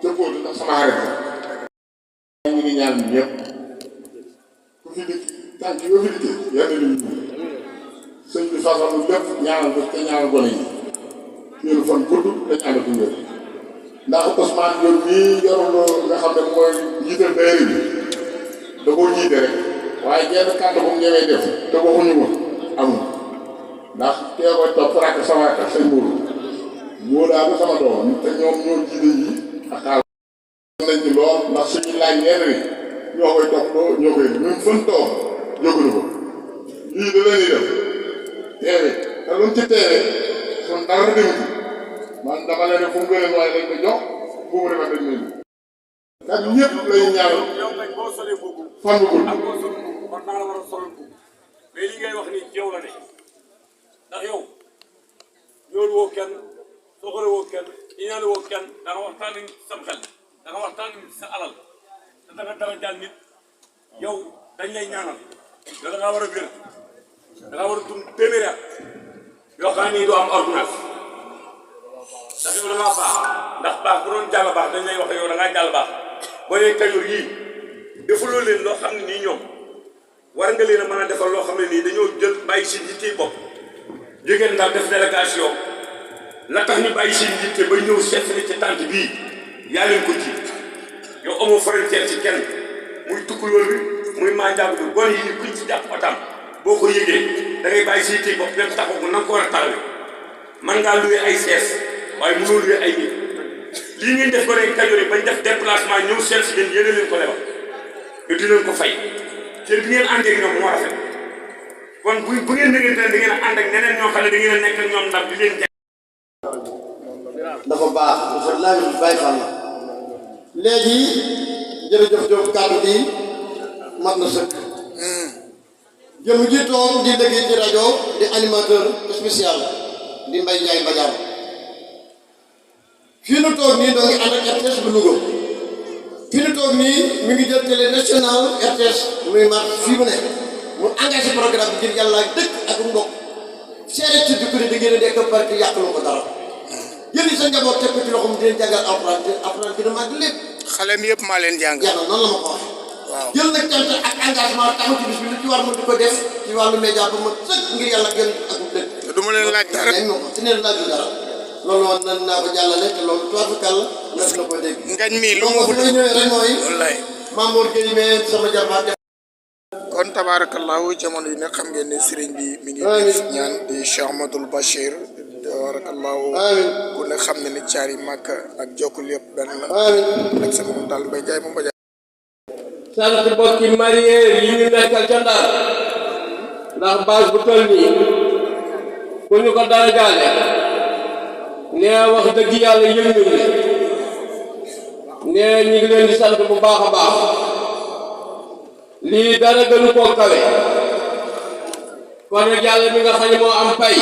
jëppootu ndax sama xarit la ñu ngi ñaan ñëpp ku fi dikk tànk yoo fi dikkee yenn li ñu sëñ bi façon lépp ñaanal ko te ñaanal gone yi ñun fan gudd dañ ànd ak wér ndax Ousmane Diop mii yorul nga xam ne mooy jiital dayre bi da koo jiite rek waaye genn kàddu bu mu ñëwee def te waxuñu ko amul ndax kee koy topp rakk sama rakk sëñ Mourou moo daal sama doom te ñoom ñoo jiite yi ak xaal nañ ci lool ndax suñu laaj ñenn ni ñoo koy topp loo ñoo koy ñun fan toog jóguñu ko lii da leen di def teewe te lu mu ci teewe sun dara dem ci man dama leen fu mu gëneen waaye dañ ko jox bu mu defee dañ leen nag ñëpp lay ñaanal fan bu gudd kon naa la war a solal ko mais li ngay wax ni yow la ne ndax yow ñoolu woo kenn soxore woo kenn iñaane woo kenn da nga waxtaan ak sam xel da nga waxtaan ak sa alal te da nga dara jàll nit yow dañ lay ñaanal da nga war a wér da nga war a dund téeméeri at yoo xam ni doo am ordonnance ndax yow da ngaa baax ndax baax bu doon jàll baax dañ lay wax yow da ngaa jàll baax boo nee Kajoor yii defuloo leen loo xam ne nii ñoom war nga leen a mën a defal loo xam ne nii dañoo jël bàyyi seen yitte bopp jógeen ndax def délégation la tax ñu bàyyi seen yitte ba ñëw seet ni ci tànt bii yaa leen ko ji yow amoo frontière ci kenn muy tukkulóor bi muy manjaab bi gone yi kuñ ci jàpp otam boo ko yëgee da ngay bàyyi si yitte bopp dem taxaw ko na nga ko war a taxawee man ngaa luwee ay sees waaye mënoo luwee ay nit lii ngeen def ko ne Kajoor yi bañ def déplacement ñëw seet si leen yéene leen ko lebal te di leen ko fay te bi ngeen àndee ak ñoom moo rafet kon bu ngeen déggee da ngeen a ànd ak ñeneen ñoo xam ne da ngeen a nekk ak ñoom ndax di leen jaay. dafa baax dafa laaj bàyyi fan la léegi jërëjëf Diop kàddu gi mat na sëkk jëm ji toog di liggéey ci rajo di animateur spécial di Mbaye Ndiaye Badiane fii nu toog nii doo ngi ànd ak RTS bu Louga fii nu toog nii mi ngi jël télé national RTS muy mat fii mu ne mu engagé programme bi ngir yàlla dëkk ak mbokk seere ci dugg da ngeen a nekk parti yàqulu ko dara jëli sa njaboot teg ko ci loxoom di leen jàngal alxuraan gën a màgg lépp xale mi yëpp maa leen jàng yàlla noonu la ma ko waxee waaw jël nag cant ak engagement taxaw ci bis bi lu ci war mu di ko def ci wàllu média ba ma sëkk ngir yàlla gën ak dëkk te du ma leen laaj dara dañ ma ko ci neen laaju dara loolu woon nan naa ko jàllale te loolu tuwaafakal def na ko dégg ngañ mii lu ma donc fi may ñëwee rek mooy wallaay Mamour Gueye mais sama jarbaat kon tabarakallahu jamono yi nag xam ngeen ne sëriñ bi mi ngi def ñaan di Cheikh Ahmadoul Bachir tabarakallahu amiin ku ne xam ne ni caari Màkka ak jokkul yëpp benn la amiin ak sama moom daal Mbaye Ndiaye moom Badiane sant bokki marié yi ñu nekkal ca Ndar ndax base bu toll nii ku ñu ko dara jaale nee wax dëgg yàlla yëg nañu nee ñu ngi leen di sant bu baax a baax lii dara gënu koo kawe kon nag yàlla mi nga xam ne moo am pay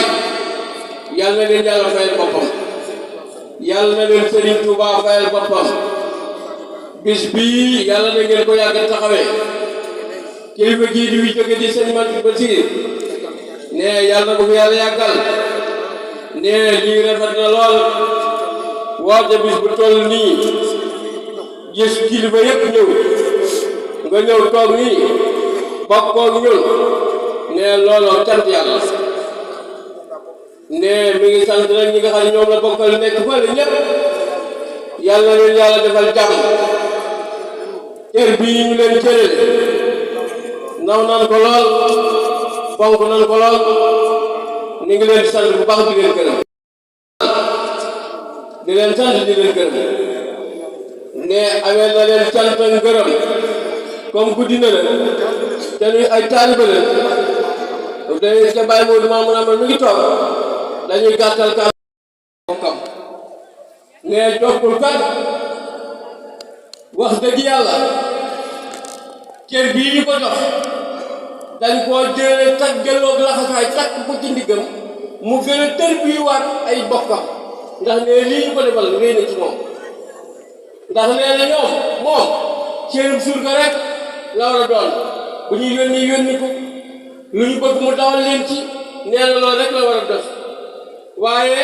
yàlla na leen yàlla fayal boppam yàlla na leen Serigne Touba fayal boppam bis bii yàlla na ngeen ko yàgg taxawee kilifa gii di wi jóge di sëñ Mate Basir ne yàlla na ko fi yàlla yàggal ne lii rafet na lool woote bis bu toll nii gis kilifa yëpp ñëw nga ñëw toog nii bokk koog ñun ne looloo cant yàlla ne mi ngi sant rek ñi nga xam ne ñoom la bokkal nekk fële ñëpp yàlla leen yàlla defal jàmm cër bii ñu leen cërale naw nan ko lool fonk nan ko lool ni ngi leen di sant bu baax di leen gërëm di leen sant di leen gërëm ne amee na leen cant ak ngërëm comme guddi na la te nuy ay taaliba la dañuy ca bàyyi Moodu Maamun Amal mi ngi toog dañuy gàttal ka bokkam ne jokkul kat wax dëgg yàlla cër bii ñu ko jox dañ koo jëlee taggeloog laxasaay takk ko ci ndiggam mu gën a tër bii waat ay bokkam ndax ne lii ñu ko defal réy na ci moom ndax nee na ñoom moom cërub surga rek la war a doon bu ñuy yónni ko lu ñu bëgg mu dawal leen ci nee na loolu rek la war a def waaye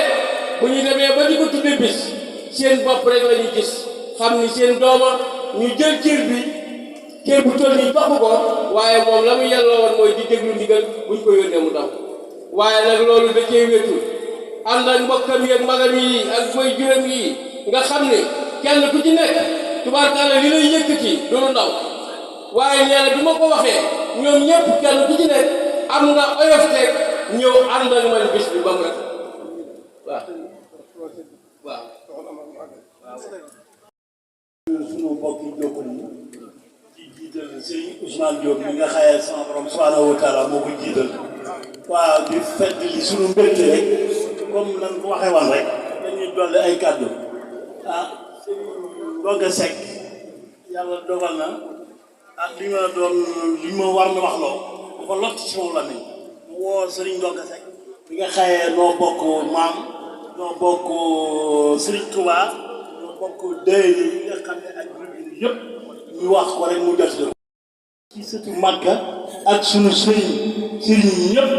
bu ñu demee ba di ko tudde bis seen bopp rek la ñu gis xam ni seen dooma ñu jël cër bi cër bu toll nii jox ko waaye moom la mu yelloo woon mooy di déglu ndigal buñ ko yónnee mu daw waaye nag loolu da cee wéetul ànd ak mbokkam yi ak magam yi ak mooy juróom yi nga xam ne kenn ku ci nekk tubaarkàlla li lay yëkkati du lu ndaw waaye nee na bi ma ko waxee ñoom ñëpp kenn ku ci nekk am nga oyofteeg ñëw ànd ak man bis bi ba mu rek waaw sunu mbokk yi jokkul yi ci jiital Serigne Ousmane Diop mi nga xayal sama borom subhanahu wa taala moo ko jiital waaw di fedd li sunu mbégte rek comme nan ko waxee woon rek dañuy dolli ay kàddu Ndonga Seck yàlla dogal na li ma war na wax loo dafa lott ci moom la ne mu woo Serigne Ndonga Seck mi nga xayee noo bokk maam noo bokk Serigne Touba noo bokk dëy yi nga xam ne ak jullit yëpp ñu wax ko rek mu jot ci sëtu Makka ak sunu sëriñ yi ñëpp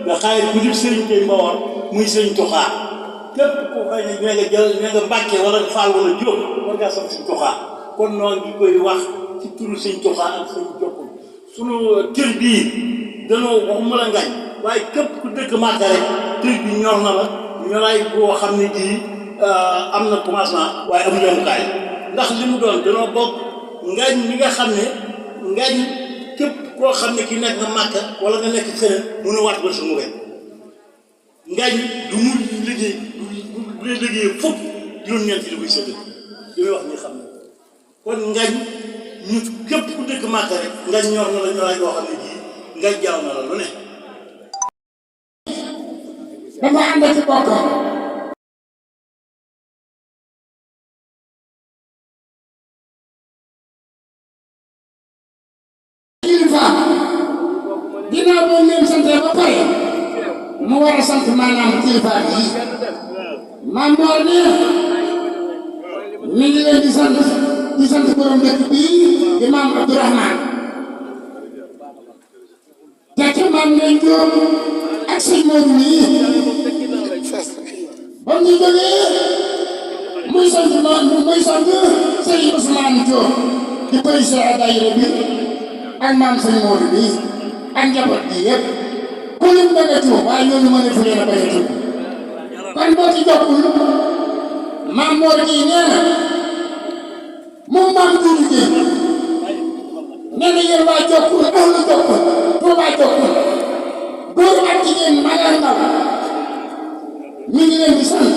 nga xayee ku jub Serigne tey ma war muy Serigne Touba képp ku xëy ne ñoo nga jël ñoo nga Mbàkke wala Faal wala Jóob war ngaa sant Serigne Touba kon noonu ngi koy wax ci turu Serigne Touba ak Serigne Jokkul sunu kër bii danoo waxuma la ngañ waaye képp ku dëkk Makka rek kër bi ñor na la ñoraay boo xam ne bii am na commencement waaye amu yemukaay ndax li mu doon danoo bokk ngañ mi nga xam ne ngañ képp koo xam ne ki nekk na Makka wala nga nekk feneen mun a waat ba sumu ren ngañ du mu liggéey bu dee liggéey fukk juróom-ñeent yi la koy séddale li may wax ni xam ne kon ngañ ñu képp ku dëkk Makka rek ngañ ñor na la ñoraay boo xam ne bii ngañ jaaw na la lu ne dafa ànd ci bokkam kilifa ginnaaw boo leen sante ba pare mu war a sant maanaam kilifa yi maam Mor ne mi ngi leen di sant borom dëkk bii di maam Abdourahman te maam Ndeye Diop ak sëñ Modou mii ba ñu jógee muy sant sëñ Ousmane Diop di président daayira bi ak maam sëñ Modou bi ak njaboot bi yëpp ku lim da nga tuub waaye ñooñu mën a fu leen a bañ a tuub kon boo ci jokkul maam Mor gi nee na moom maam Doudou Gueye nee na yéen waa jokkul ahlu jokkul Touba jokkul góor ak jigéen mag ak ndaw mi ngi leen di sant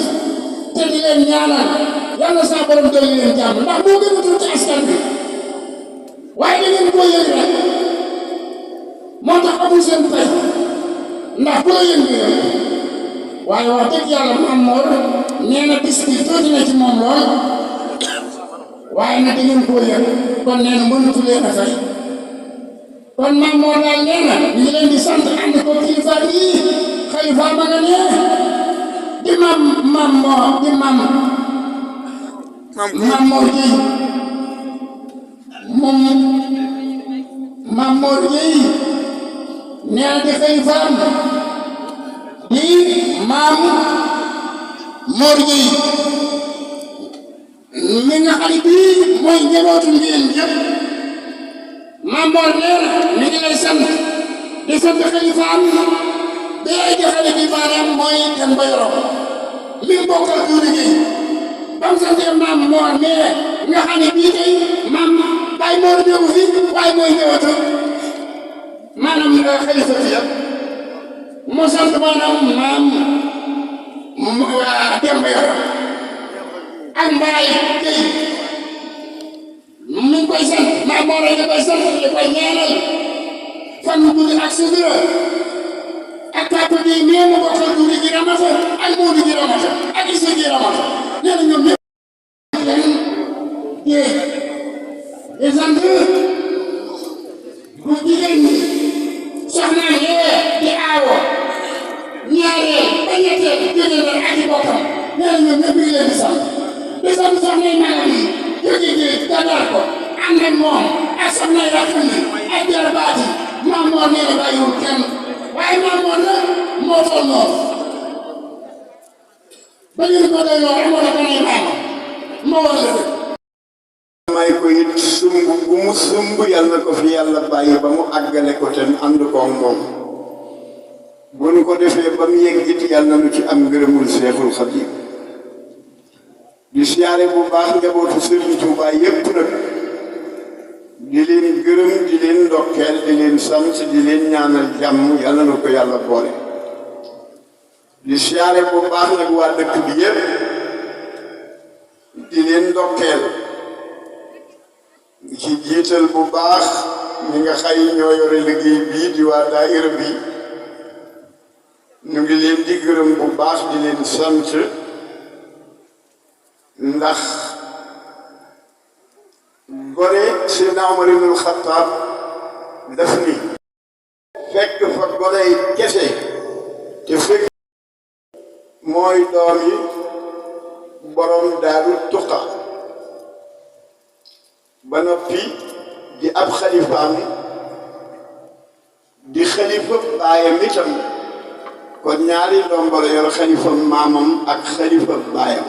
te di leen ñaanal yàlla saa borom doy leen jàmm ndax moo gën a tuuti askan bi waaye da ngeen koo yëg rek moo tax amul seen fay ndax bu la yëngu rek waaye wax dëgg yàlla Maam Mor nee na bis bi tuuti na ci moom lool waaye nag da ngeen koo yëg kon nee na mënatu leen a fay kon Maam Mor daal nee na ñu ngi leen di sant ànd ko kilifa yi xalifa ma nga ne di Maam Mor di Maam Mor Gueye moom Maam Mor Gueye nee na di xalifaam di Maam Mor Gueye mi nga xam bii mooy njabootu ngeen yëpp Maam Mor nee na mi ngi lay sant di sant xalifaam day di xale bi maanaam mooy dem ba yoro mi ngi bokkal tuuti gi bam sante maam Mor mais nga xam ne bii tey maam Baye Mor ñëw fi waaye mooy ñëwatu maanaam xalifa fi yëpp moo sant maanaam maam Demba Yoro ak Mbaye Gueye mi ngi koy sant maam Mor nga koy sant di koy ñaanal fan mu dugg ak sutura ak papa bi nee mu bokkal tuuti gi ramata ak Moodu gi ramata ak Issa gi ramata nee na ñoom ñëpp di sant bu jigéen ñi soxna yee di aawo ñaareel ba ñetteel jóge na ak i bokkam nee na ñoom ñëpp ngi leen di sant soxna yi magam yi jóge gi dadar ko ànd ak moom ak soxna yi rakkam yi ak jarabaat yi Maam Mor nee na bàyyiwul kenn waaye Maam Mor nag moo toll noonu ba ñu ko doy loo amoon na kanay maamam moo war la dëkk may ko it sumb bu mu sumb yàlla na ko fi yàlla bàyyi ba mu àggale ko te ànd koog moom bu nu ko defee ba mu yegg it yàlla na lu ci am ngërëmul Seexul Xadiim di siyaare bu baax njabootu Sëriñ Tuubaa yépp nag di leen gërëm di leen ndokkeel di leen sant di leen ñaanal jàmm yàlla na ko yàlla boole di siyaare bu baax nag waa dëkk bi yépp di leen ndokkeel ci jiital bu baax ñi nga xay ñoo yore liggéey bii di waa daayira bi ñu ngi leen di gërëm bu baax di leen sant ndax gore Seydina Umar ibnul Xattaab daf ni fekk fa gorey kese te fekk mooy doom yi borom Daaru Tuqa ba noppi di ab xalifaam di xalifa baayam itam kon ñaari ndombolo yor xalifa maamam ak xalifa baayam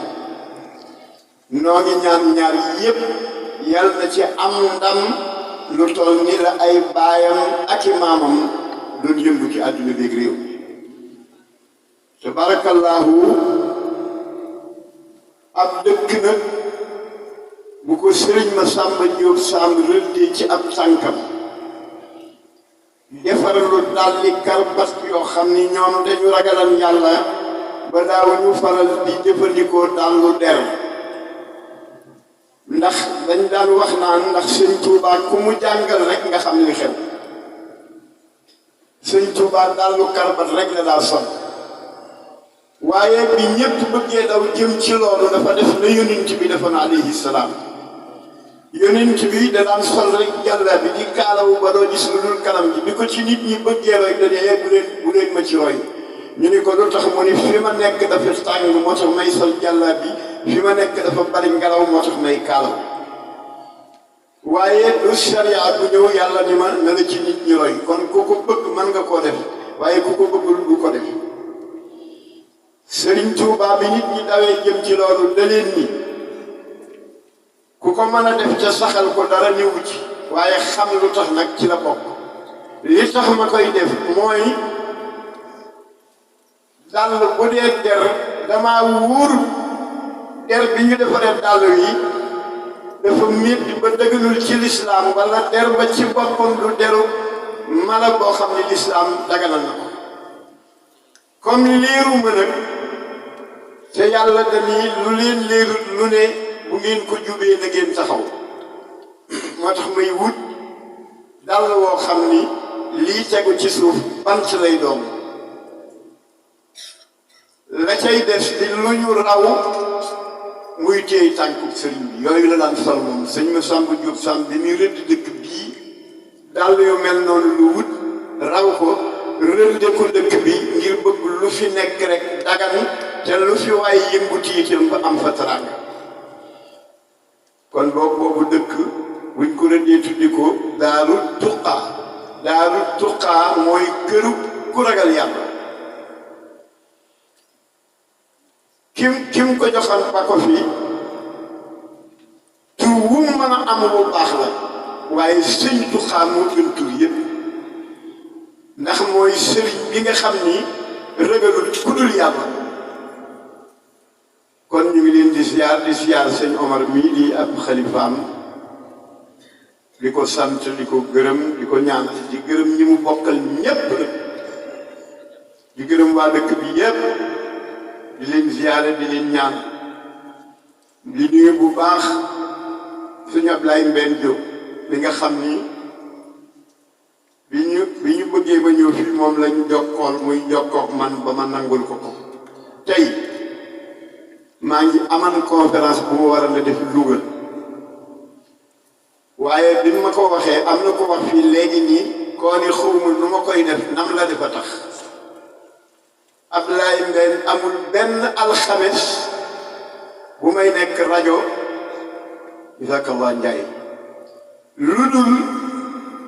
noo ngi ñaan ñaar yépp yal na ci am ndam lu toll ni la ay baayam ak i maamam doon yëngu ci àdduna bi ak réew tabarakallahu ab dëkk nag bu ko sëriñ ma Samba Diop Samb rëddee ci ab tànkam defaralu dalli karbat yoo xam ni ñoom dañu ragalan yàlla ba daawuñu faral di jëfandikoo dallu der ndax dañ daan wax naan ndax sëñ Tuubaa ku mu jàngal rek nga xam li xew sëñ Tuubaa dallu karbat rek la daa sol waaye bi ñépp bëggee daw jëm ci loolu dafa def na yonent bi dafa na alayhi salaam yonent bi da daan sol rek jàlla bi di kaalawu ba doo gis lu dul kanam ji bi ko ci nit ñi bëggee roy dañee bu leen ma ci roy ñu ni ko lu tax mu ni fi ma nekk dafa tàng moo tax may sol jàlla bi fi ma nekk dafa bari ngelaw moo tax may kaalaw waaye du sharia bu ñëw yàlla ni ma na la ci nit ñi roy kon ku ko bëgg mën nga koo def waaye ku ko bëggul du ko def Sëriñ Tuubaa bi nit ñi dawee jëm ci loolu da leen ni ku ko mën a def ca saxal ko dara niwu ci waaye xam lu tax nag ci la bokk li tax ma koy def mooy dàll bu dee der damaa wóor der bi ñu defaree dàll yi dafa métti ba dëgganul ci lislaam wala der ba ci boppam du deru mala boo xam ne lislaam daganal na ko comme leeruma nag te yàlla dañuy lu leen leerut lu ne bu ngeen ko jubee na ngeen taxaw moo tax may wut dàll woo xam ni lii tegu ci suuf bant lay doon la cay des di lu ñu raw muy téye tànku sëriñ bi yooyu la daan sol moom sëñ ma Samba Diop Samb bi muy rëdd dëkk bii dàll yu mel noonu lu wut raw ko rëdde ko dëkk bi ngir bëgg lu fi nekk rek dagan te lu fi waay yëngu tiitam ba am fa teraanga kon boobu dëkk buñ ko rëddee tuddi ko Daaru Tuqa Daaru Tuqa mooy këru ku ragal yàlla kim ko joxal ba ko fi tur wu mën a am bu baax la waaye sëñ Tuqa moo gën tur yépp ndax mooy sëriñ bi nga xam ni ragalul ku dul yàlla. kon ñu ngi leen di ziar sëñ Omar mii di ab xalifaam di ko sant di ko gërëm di ko ñaanal di gërëm ñi mu bokkal ñépp nag di gërëm waa dëkk bi yépp di leen ziare di leen ñaan di nuyu bu baax sëñ Ablaye Mbène Diop li nga xam ni bi ñu bëggee ba ñëw fii moom lañ jokkool muy jokkook man ba ma nangul ko ko tey maa ngi aman conférence bu ma war a def Louga waaye bi ma ko waxee am na ko wax fii léegi nii koo ni xawma nu ma koy def nam la defa tax Ablaye Mbène amul benn alxames bu may nekk rajo jazakallah Njaay lu dul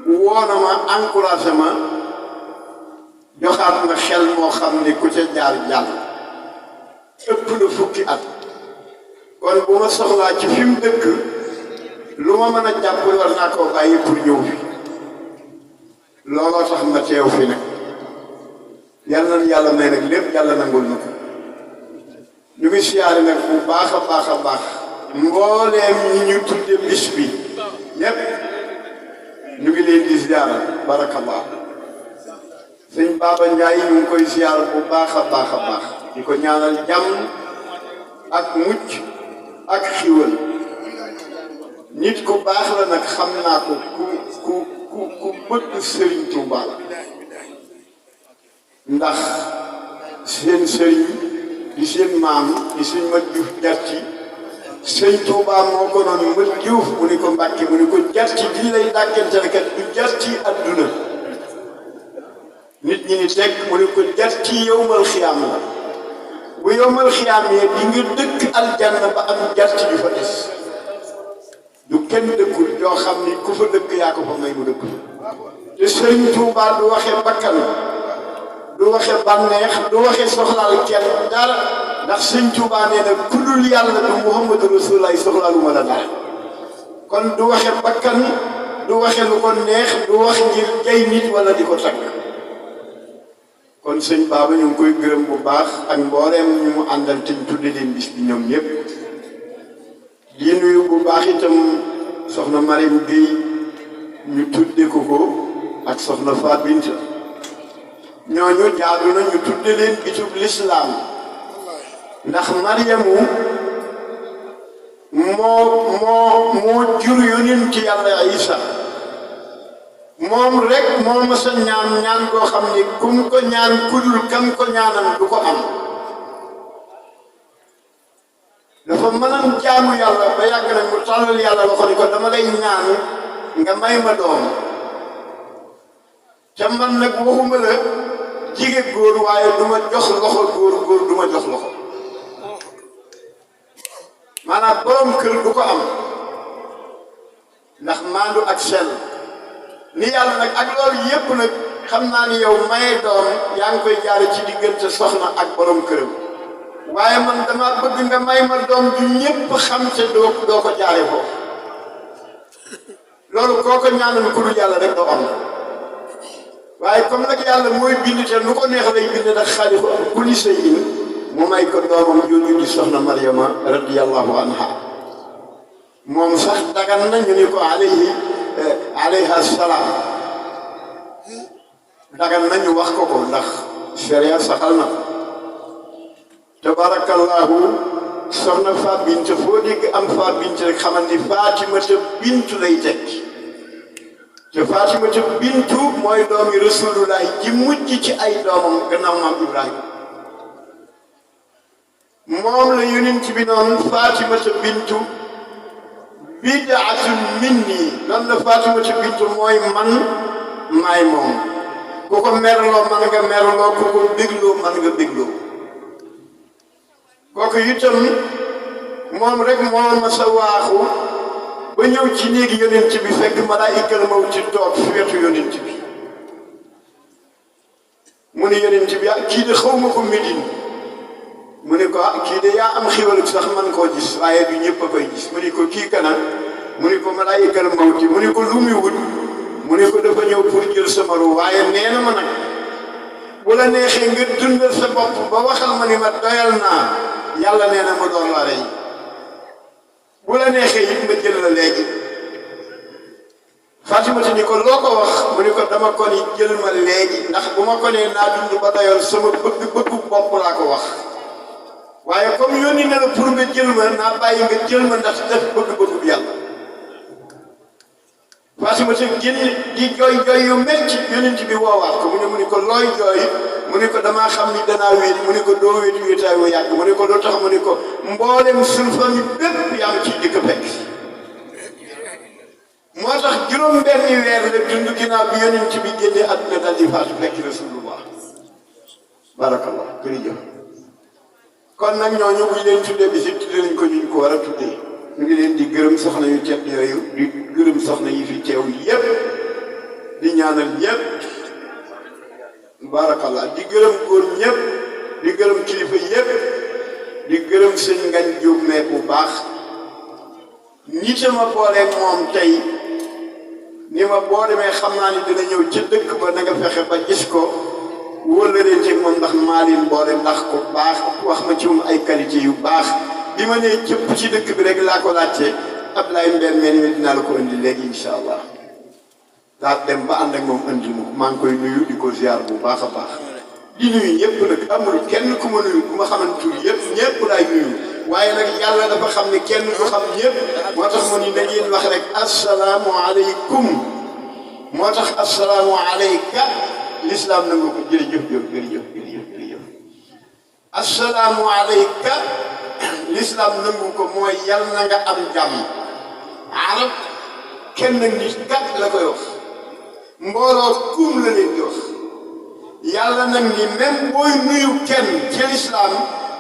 woona ma encouragé ma joxaat ma xel moo xam ni ku ca jaar jàll ëpp na fukki at kon bu ma soxlaa ci fi mu dëkk lu ma mën a jàpp war naa koo bàyyi pour ñëw fi looloo tax ma teew fi nag yàlla na yàlla may nag lépp yàlla nangul na ko ñu ngi siyaare nag bu baax a baax a baax mbooleem ñi ñu tudde bis bi ñépp ñu ngi leen di siyaare barakallah sëñ Baba Ndiaye ñu ngi koy siyaare bu baax a baax a baax di ko ñaanal jàmm ak mucc ak xiwal nit ku baax la nag xam naa ko ku bëgg sëriñ Tuuba la ndax seen sëriñ di seen maam di sëñ Mat Juuf Jarci sëñ Tuuba moo ko noonu Mat Juuf mu ni ko Mbàkke mu ni ko Jarci lii lay dàkkante kat du Jarci adduna nit ñi ni teg mu ni ko Jarci yowmal xiyaam la bu yowmal xiyaam yee di nga dëkk aljanna ba am Jarci ju fa des du kenn dëkkul yoo xam ni ku fa dëkk yaa ko fa may mu dëkk te sëriñ Tuuba du waxe bakkan du waxe bànneex du waxe soxlaal kenn dara ndax sëriñ Tuuba nee na ku dul yàlla du Muhammadu Rasulullah soxlaaluma la dara kon du waxe bakkan du waxe lu ko neex du wax ngir jay nit wala di ko tagg kon sëñ Baba ñu ngi koy gërëm bu baax ak mbooleem ñu mu àndal te ñu tudde leen bis bi ñoom ñëpp di nuyu bu baax itam soxna Mariam Gueye ñu tudde ko ak soxna Faat Binta ñooñu jaadu na ñu tudde leen bisub lislaam ndax Mariamu moo jur yonent yàlla Isa moom rek moo ma sa ñaan koo xam ni kum ko ñaan kudul kam ko ñaanal du ko am dafa mënoon jaamu yàlla ba yàgg nag mu tàllal yàlla loxo ni ko dama lay ñaan nga may ma doom ca man nag waxuma la jige góor waaye du ma jox loxo góor du ma jox loxo maanaam borom kër du ko am ndax maandu ak sell ni yàlla nag ak loolu yépp nag xam naa ni yow maye doom yaa ngi koy jaare ci diggante soxna ak borom këram waaye man dama bëgg nga may ma doom ju ñépp xam te doo ko jaare foofu loolu koo ko ñaanal ku dul yàlla rek doo am waaye comme nag yàlla mooy bind te nu ko neex lay bind nag xaaliqu kulli shay'in mu may ko doomam jooju di soxna Maryama radiyallahu anha moom sax dagan na ñu ni ko alayha salaam dagan na ñu wax ko ndax sharia saxal na ko tabarakallahu soxna Faat Bintu foo dégg am Faat Bintu rek xamal ni Faatimata Bintu lay tekki te Faatimata Bintu mooy doomi Rasulullahi ji mujj ci ay doomam gannaaw maam Ibrahima moom la yonent bi noonu Faatimata Bintu bidaatun minni noonu la Faatimata Bintu mooy man maay moom ku ko merloo man nga merloo ku ko bégloo man nga bégloo kooku itam moom rek moo ma sa waaxu ba ñëw ci néegi yonent bi fekk malaayikal mawti toog fi wetu yonent bi mu ne yonent bi kii de xaw ma ko Médine mu ne ko kii de yaa am xiwal sax man koo gis waaye du ñëpp a koy gis mu ne ko kii kana mu ne ko malaayikal mawti mu ne ko lu muy wut mu ne ko dafa ñëw pour jël sama ru waaye nee na ma nag bu la neexee nga dundal sa bopp ba waxal ma ni ma doyal naa yàlla nee na ma door la rey bu la neexee it ma jël la léegi Fatimata ni ko loo ko wax mu ni ko dama ko ni jël ma léegi ndax bu ma ko nee naa dund ba doyal sama bëgg-bëggu bopp laa ko wax waaye comme yónni na la pour nga jël ma naa bàyyi nga jël ma ndax def bëgg-bëggu bi yàlla Fatimata génn di jooy jooy yu metti yonent bi woowaat ko mu ni ko looy jooy mu ni ko damaa xam ni danaa wéet mu ni ko doo wéet wéetaay wu yàgg mu ni ko loo tax mu ni ko mboolem suñu famille bépp yaa ngi ciy jëkk fekk moo tax juróom-benni weer la dund ginnaaw bi yonent bi génne àdduna dal di faatu fekk rasulullah barakallah jërëjëf kon nag ñooñu bu ñu leen tuddee bi si tuddee nañ ko ñu ko war a tuddee ñu ngi leen di gërëm soxna yu tedd yooyu di gërëm soxna yi fi teew yépp di ñaanal ñépp barakallah di gërëm góor ñépp di gërëm kilifa yépp di gërëm sëñ Ngañ Jóob mee bu baax ñi sama booleeg moom tey ni ma boo demee xam naa ni dina ñëw ci dëkk ba na nga fexe ba gis ko wóolaree ci moom ndax maa leen boole ndax ko baax wax ma ci moom ay qualité yu baax bi ma nee cëpp ci dëkk bi rek laa ko laajte Ablaye Mbène mel ni dinaa la ko indi léegi incha allah daa dem ba ànd ak moom indi ma maa ngi koy nuyu di ko ziar bu baax a baax di nuyu ñëpp nag amul kenn ku ma nuyu ku ma xamante tur yëpp ñëpp laay nuyu waaye nag yàlla dafa xam ne kenn du xam ñëpp moo tax mu ni na ngeen wax rek asalaamu aleykum moo tax asalaamu aleyka lislaam nangu ko jërëjëf jërëjëf asalaamu aleyka lislaam nangu ko mooy yal na nga am jàmm arab kenn nit kat la koy wax mbooloo kum la leen di wax yàlla nag ni même booy nuyu kenn ci lislaam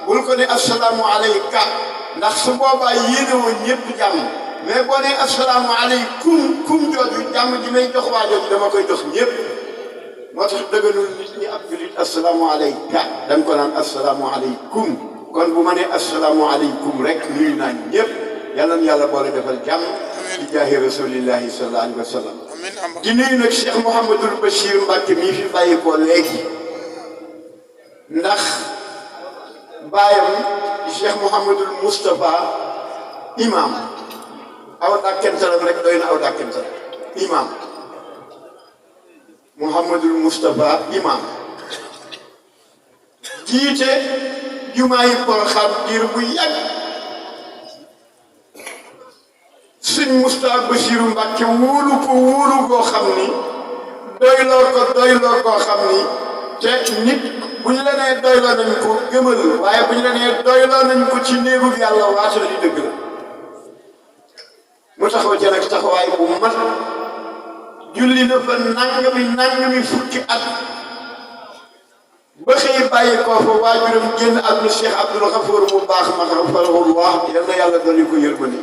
bul ko ne asalaamu aleyka ndax su boobaa yéene woon ñëpp jàmm mais boo ne asalaamu aleykum kum jooju jàmm ji may jox waa jooju dama koy jox ñëpp moo tax dëgganul nit ñi ab julit asalaamu aleyka da nga ko naan asalaamu aleykum kon bu ma ne asalaamu aleykum rek nuyu naa ñëpp yàlla na yàlla boole defal jàmm di jaahi rasulillahi sallallahu alayhi wa sallam di nuyu nag Cheikh Mouhamadul Bachir Mbacke mii fi bàyyi ko léegi ndax baayam Cheikh Mouhamadul Moustapha imam aw dàkkantalam rek doy na aw dàkkantalam imam Mouhamadul Moustapha imam jiite jumaa yi Porokhane diir bu yàgg sëñ Moustapha Bassirou Mbacke wóolu ko wóolu koo xam ni doyloo koo xam ni te nit bu ñu la nee doyloo nañ ko gëmal waaye bu ñu la nee doyloo nañ ko ci néegu yàlla waata la di dëgg la mu taxaw ca nag taxawaay bu mat julli na fa nangami fukki at ba xëy bàyyi koo fa waajuram génn ak lu Cheikh Abdoul Ghafour bu baax ma xafarahullah yal na yàlla dolli ko yërmande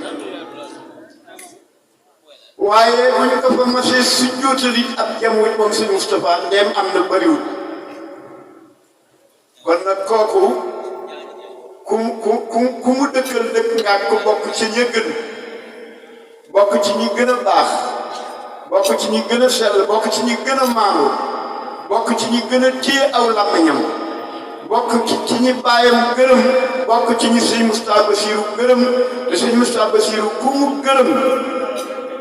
waaye bu ñu ko fa masee su jóotali ab jamuj moom sëñ Moustapha ndeem am na bëriwul kon nag kooku ku mu dëkkal dëkk nga ko bokk ci ñi gën bokk ci ñi gën a baax bokk ci ñi gën a sell bokk ci ñi gën a maanu bokk ci ñi gën a téye aw làmmiñam bokk ci ñi bàyyam gërëm bokk ci ñi sëñ Moustapha Bassirou gërëm te sëñ Moustapha Bassirou ku mu gërëm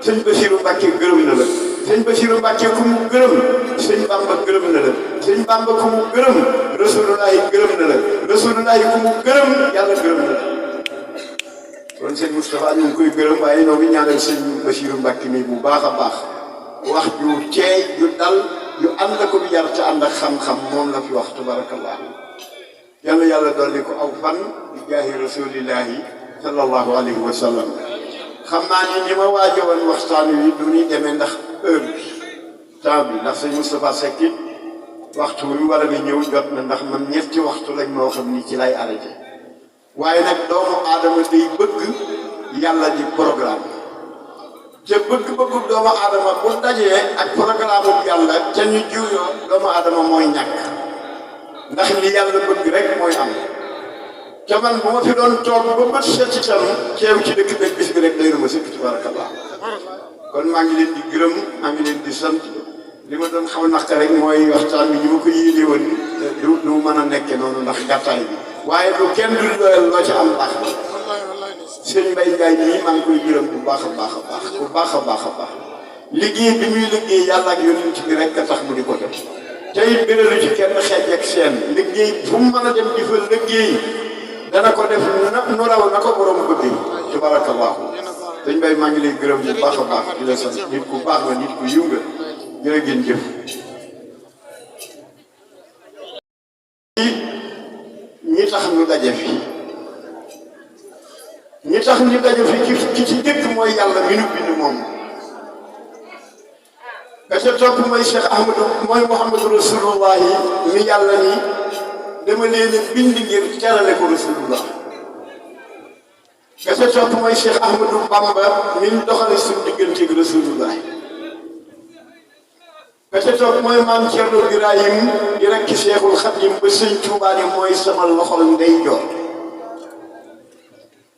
sëñ Bassirou Mbacke gërëm na la sëñ Bassirou Mbacke ku mu gërëm sëñ Bamba gërëm na la sëñ Bamba ku mu gërëm Rasulullahi gërëm na la Rasulullahi ku mu gërëm yàlla gërëm na la kon sëñ Moustapha ñu ngi koy gërëm waaye ñoo ngi ñaanal sëñ Bassirou Mbacke mi bu baax a baax wax ju teey ju dal yu ànd ko bi yar te ànd ak xam-xam moom la fi wax tabarakallah yàlla yàlla dolli ko aw fan di jaahi rasulillahi sallallahu alayhi wa sallam xam naa ni ma waajo woon waxtaan wi du ñuy demee ndax heure bi temps bi ndax sëñ Moustapha Seck it waxtu wi war a ñëw jot na ndax man ñetti waxtu lañ moo xam ni ci lay arrêté waaye nag doomu aadama day bëgg yàlla di programme te bëgg-bëggu doomu aadama bu dajee ak programme bu yàlla te ñu jiwyoo doomu aadama mooy ñàkk ndax li yàlla bëgg rek mooy am te man bu ma fi doon toog ba bët seet itam ceew ci dëkk beeg bis bi rek day na ma sëkk tabarakallah kon maa ngi leen di gërëm maa ngi leen di sant li ma doon xaw naqar rek mooy waxtaan bi ñu ma ko yéene woon du mën a nekke noonu ndax gàttaay bi waaye lu kenn du doyal loo ci am baax na sëñ Mbaye Ndiaye nii maa ngi koy gërëm bu baax a baax a baax bu baax a baax a baax liggéey bi muy liggéey yàlla ak yonent bi rek a tax mu di ko def te it gënalu ci kenn xeej ak seen liggéey fu mu mën a dem di fa liggéey dana ko def nu raw na ko borom bëgg tabarakallahu sëñ Mbaye maa ngi lay gërëm bu baax a baax di la sant nit ku baax nga nit ku yiw nga jërë ngeen jëf ñi tax ñu daje fi ñi tax ñu daje fi ki ci jëkk mooy yàlla mi nu bind moom ka ca topp mooy Cheikh Ahmadou mooy Mouhamadou Rasulullahi mi yàlla ni dama leen a bind ngir terale ko Rasulullah ka ca topp mooy Cheikh Ahmadou Bamba mi ñu doxale suñu digganteeg Rasulullah ka ca topp mooy maam Thierno Birahim di rekk Cheikhul Khadim ba sëñ Tuubaa ni mooy sama loxol ndeyjoor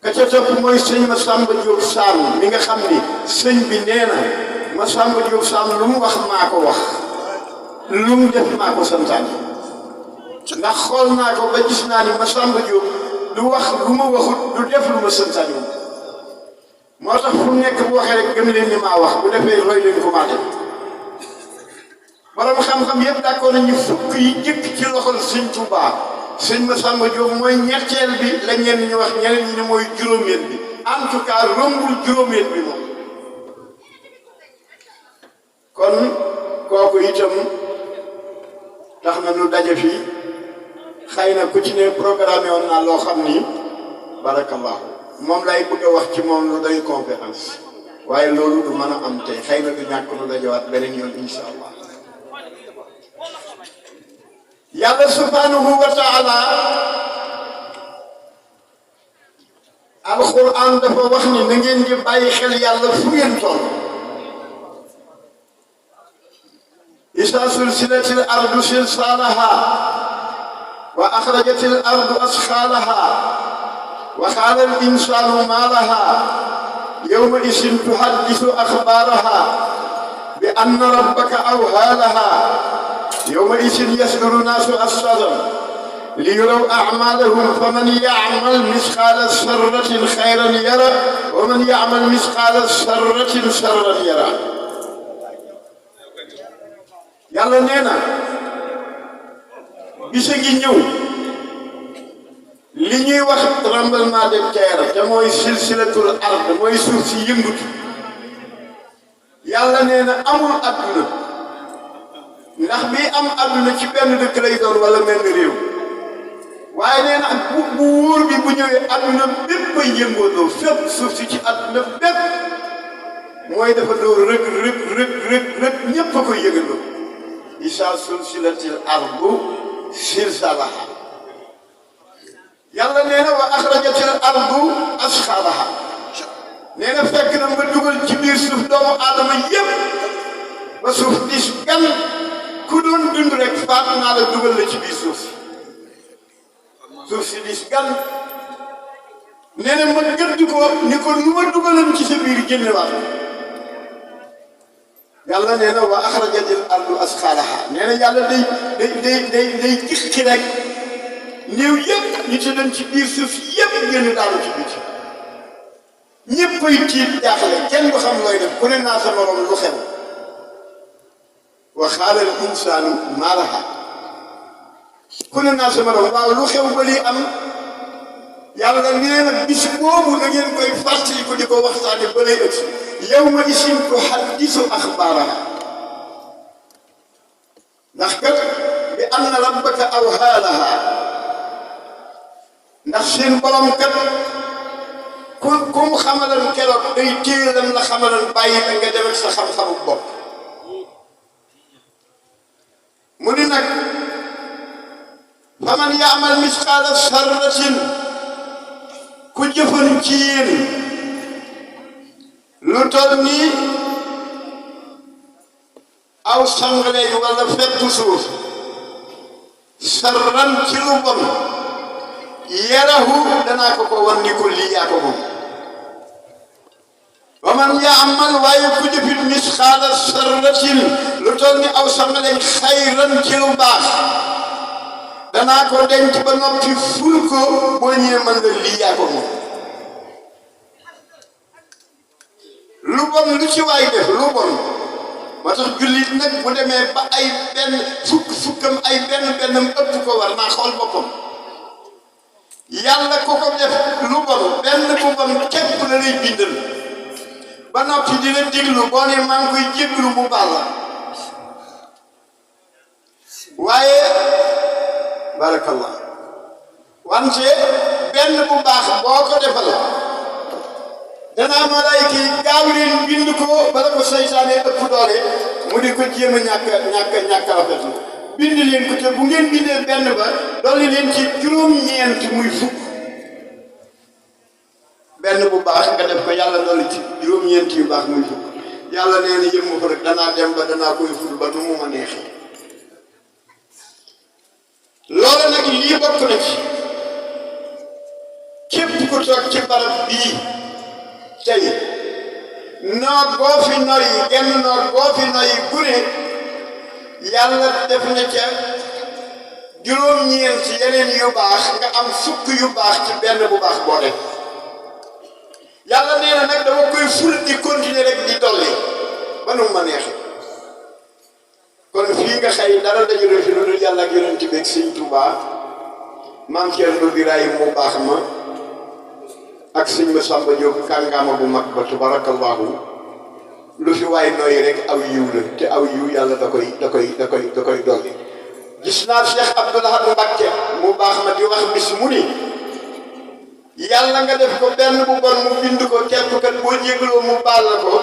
ka ca topp mooy sëñ Massamba Diop Sam mi nga xam ni sëñ bi nee na Massamba Diop Sam lu mu wax maa ko wax lu mu def maa ko santaane ndax xool naa ko ba gis naa ni Massamba Diop du wax lu ma waxut du def lu ma santaane moo tax fu nekk bu waxee rek gëm leen ni maa wax bu defee roy leen ko maa def borom xam-xam yëpp d'accord nañu fukk yi jëkk ci loxol sëñ Tuubaa sëñ Massamba Diop mooy ñetteel bi la ñenn ñu wax ñeneen ñi ne mooy juróomeel bi en tout cas rombul juróomeel bi moom kon kooku itam tax na nu daje fii xëy na ku ci ne programme woon naa loo xam ni barakallah moom lay bëgg a wax ci moom lu doy conférence waaye loolu du mën a am tey xëy na du ñàkk nu dajewaat beneen yoon insha allah yàlla subhanahu wa taala alquran dafa wax ni na ngeen di bàyyi xel yàlla fu ngeen toll إذا سلسلت الأرض سلسالها وأخرجت الأرض أثقالها وقال الإنسان ما لها يومئذ تحدث أخبارها بأن ربك أوحى لها يومئذ يصدر الناس أشتاتا ليروا أعمالهم فمن يعمل مثقال ذرة خيرا يرى ومن يعمل مثقال ذرة شرا يرى yàlla nee na bisa ngi ñëw li ñuy wax tremblement de terre te mooy silsilatul ard mooy suuf si yëngutu yàlla nee na amul adduna ndax bii am adduna ci benn dëkk lay doon wala mel ni réew waaye nee na bu wóor bi bu ñëwee adduna bépp ay yëngoondoo fépp suuf si ci adduna bépp mooy dafa doo rëg rëg rëg rëg rëg ñépp a koy yëgandoo isa sulsilatil ardu silsalaha yàlla nee na wa axrajatil ardu asxaalaha nee na fekk na ma dugal ci biir suuf doomu aadama yépp ba suuf dis gan ku doon dund rek faat naa la dugal la ci biir suuf si dis gan nee na ma gëdd ko ni ko nu ma dugaloon ci sa biir génnewaat yàlla nee na wa axrajatil ardu asxaalaha nee na yàlla day gis rek néew yëpp ñu ci doon ci biir suuf yëpp génn daanu ci biti ñëpp ay tiit jaaxle kenn du xam looy def ku ne naa sa morom lu xew wa qaala al insaanu maa laha ku ne naa sa morom waaw lu xew ba lii am yàlla nee na bis boobu da ngeen koy fàttali ko di ko waxtaane ba lay ëgg yawma isin tuhaddisu axbaaraha ndax kat bi anna rabbaka awhaa laha ndax seen borom kat ku mu xamalan keroog day téye lam la xamalan bàyyi la nga dem ak sa xam-xamu bopp mu ni nag faman yaamal misqaala sarratin ku jëfan ci yéen lu toll nii aw sangaleñ wala fekk suuf sarran ci lu bon yarahu danaa ko wan ni ko lii yaa ko moom wa man yaamal waaye ku jëfit misqaala sarratin lu toll ni aw sama lañ xayran ci lu baax danaa ko denc ba noppi ful ko boo ñëwee mën nga lii yaa ko moom lu bon lu ci waay def lu bon moo tax jullit nag bu demee ba ay benn fukkam ay benn ëpp ko war naa xool boppam yàlla ko ko def lu bon benn bu bon képp la lay bindal ba noppi dina déglu boo ne maa ngi koy jéglu mu baal la waaye barakallah wante benn bu baax boo ko defal danaa malaayka yi gaaw leen bind ko bala ko seytaane ëpp doole mu di ko jéem a ñàkk rafet la bind leen ko te bu ngeen bindee benn ba dolli leen ci juróom-ñeent muy fukk benn bu baax nga def ko yàlla dolli ci juróom-ñeent yu baax muy fukk yàlla nee na yëmma ko rek danaa dem ba danaa koy ful ba nu mu ma neexee loolu nag lii bokk na ci képp ku toog ci barab bii tey noor boo fi noyyi genn noor boo fi noyyi gune yàlla def na ca juróom-ñeent yeneen yu baax nga am fukk yu baax ci benn bu baax boo def yàlla nee na nag dama koy ful di continuer rek di dolli ba nu ma neexee kon fii nga xëy dara dajale fi lu dul yàlla ak yonent bi ak sëñ Tuubaa maam Cerno Birahim mu baax ma ak sëñ Masamba Jóob kàngaama bu mag ba tabarakallahu lu fi waay nooyi rek aw yiw la te aw yiw yàlla da koy dolli gis naa Cheikh Abdoul Ahad Mbacké mu baax ma di wax bis mu ni yàlla nga def ko benn bu bon mu bind ko képp kat boo jégaloo mu baal la ko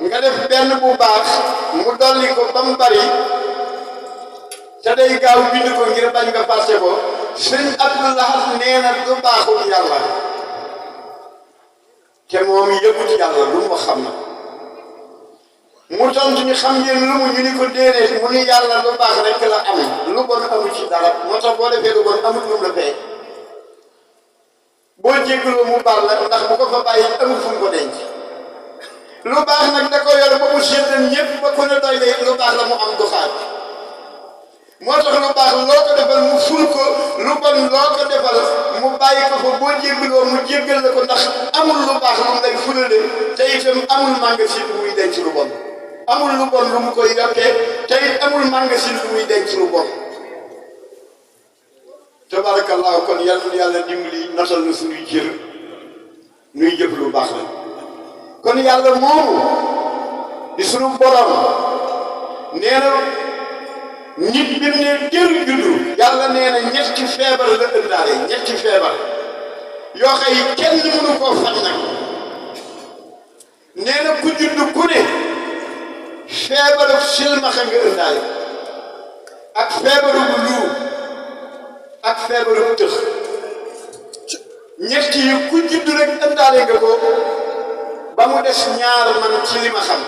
nga def benn bu baax mu dolli ko ba mu bari te day gaaw bind ko ngir bañ nga fàtte ko sëñ Abdoul Ahad nee na du baaxul yàlla te moom yëgut yàlla lu mu xam na mu tontu ñu xam ngeen lu mu ñu ni ko déedéet mu ni yàlla lu baax rek la am lu bon amu ci dara moo tax boo defee lu bon amut lu mu la fay boo jéggaloo mu baal la ndax bu ko fa bàyyi amul fu mu ko denc lu baax nag da ko yor ba mu séddal ñëpp ba ku ne doy de lu baax la mu am du xaaj moo tax lu baax loo ko defal mu ful ko lu bon loo ko defal mu bàyyi ko fa boo jéggaloo mu jéggal la ko ndax amul lu baax lu mu lay fulale te itam amul magasin bu muy denc lu bon amul lu bon lu mu koy yokkee te it amul magasin lu muy denc lu bon tabarakallahu kon yàlla dimbali notal na suñuy cër nuy jëf lu baax la kon yàlla moomu di sunu borom nee na nit bi ne jël juddu yàlla nee na ñetti feebar la ëndaale ñetti feebar yoo xëy kenn mënu koo faj nag nee na ku juddu ku ne feebaru silmaxa nga ëndaale ak feebaru lu ak feebaru tëx ñett yi ku juddu rek ëndaale nga ko ba mu des ñaar man ci li ma xam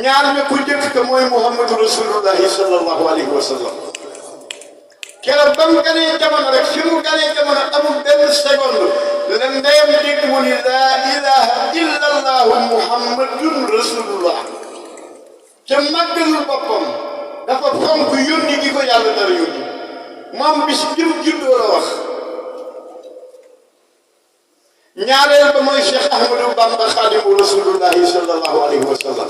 ñaar ña ku njëkk ka mooy muhammadu rasulullahi sallallahu alayhi wa sallam keroog ba mu ganee jamono rek fi mu ganee jamono amul benn seconde la ndeyam dégg mu ni laa ilaha illa allahu muhammadun rasulullah te màggalul boppam dafa fonk yónni gi ko yàlla dara yónni moom bis bi mu juddoo la wax ñaareel ba mooy Cheikh Ahmadou Bamba xaadimu rasulullahi sallallahu alayhi wa sallam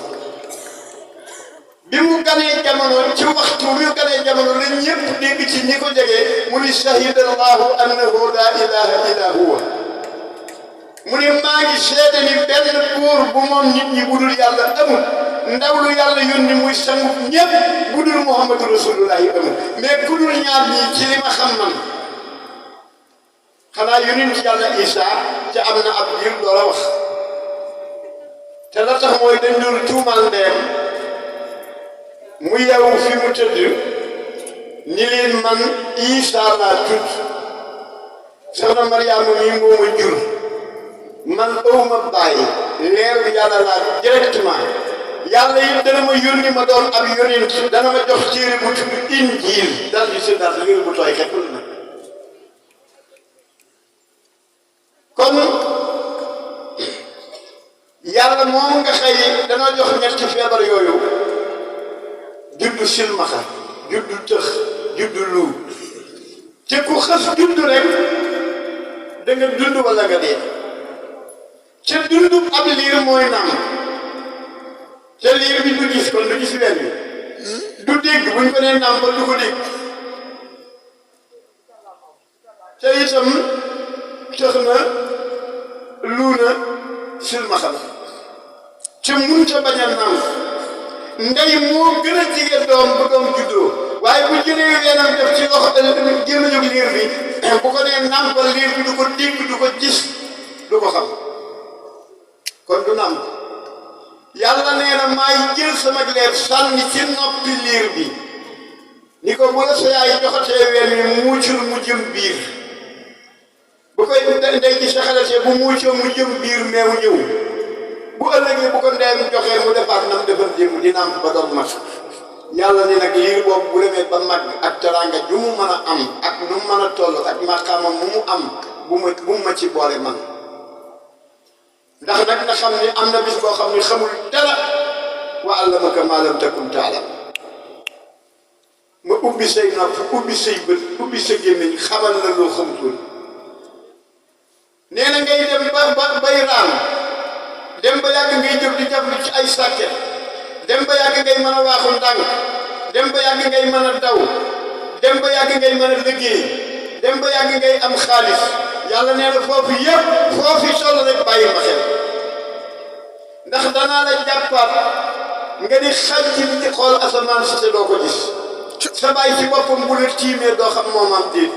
bi mu ganee jamono ci waxtu bi mu ganee jamono la ñëpp dégg ci ñi ko jege mu ni shahida allahu annahu la ilaha illa huwa mu ni maa ngi seede ni benn buur bu moom nit ñi budul yàlla amul ndaw lu yàlla yónni muy sangu ñëpp budul muhammadu rasulullahi amul mais ku dul ñaar ñii ci li ma xam man xanaa yonent yàlla Isa te am na ab biir loola wax te la tax mooy dañ doon tuumal ndeem mu yeewu fi mu tëdd ni leen man Isa laa tudd soxna Mariama mi moo ma jur man awma bàyyi leeru yàlla laa directement yàlla it dana ma yónni ma doon ab yonent dana ma jox téere bu tudd Injiil dal di si dal liir bu tooy xeppul na kon yàlla moom nga xëy dana danoo jox ñetti feebar yooyu juddu silmaxa juddu tëx juddu lu te ku xas juddu rek da nga dund wala nga dee ca dundu ab liir mooy nam te liir bi du gis kon du gis ween bi du dégg buñ ko nee nàmpal du ko dégg te itam tëx na lu na silmaxa la ca mun ca bañ a nàmp ndey moo gën a jige doom bu doom juddoo waaye bu jëlee weenam def ci loxo gémmiñu liir bi bu ko nee nàmpal liir bi du ko dégg du ko gis du ko xam kon du nàmp yàlla nee na maay jël sama leer sànni ci noppi liir bi ni ko bu la sa yaay joxatee ween wi muucul mu jëm biir bu koy ndey ci saxalatee bu muucoo mu jëm biir meew ñëw bu ëllëgee bu ko ndeyam joxee mu defaat nam defar jëm di nàmp ba doom mat yàlla ni nag liir boobu bu demee ba mag ak teranga ju mu mën a am ak nu mu mën a toll ak maqaama mu mu am bu ma ci boole man ndax nag nga xam ni am na bis boo xam ni xamul dara wa allamaka maa lam takun taalam ma ubbi say nopp ubbi say bët ubbi sa gémmiñ xamal la loo xamutoon nee na ngay dem ba bay raam dem ba yàgg ngay jóg di jablu ci ay sàkket dem ba yàgg ngay mën a waaxu ndànk dem ba yàgg ngay mën a daw dem ba yàgg ngay mën a liggéey dem ba yàgg ngay am xaalis yàlla nee na foofu yëpp foofu toll rek bàyyi ma xel ndax danaa la jàppaat nga di xaj ci di xool asamaan si te doo ko gis sa baay ci boppam bu la tiimee doo xam moom am déet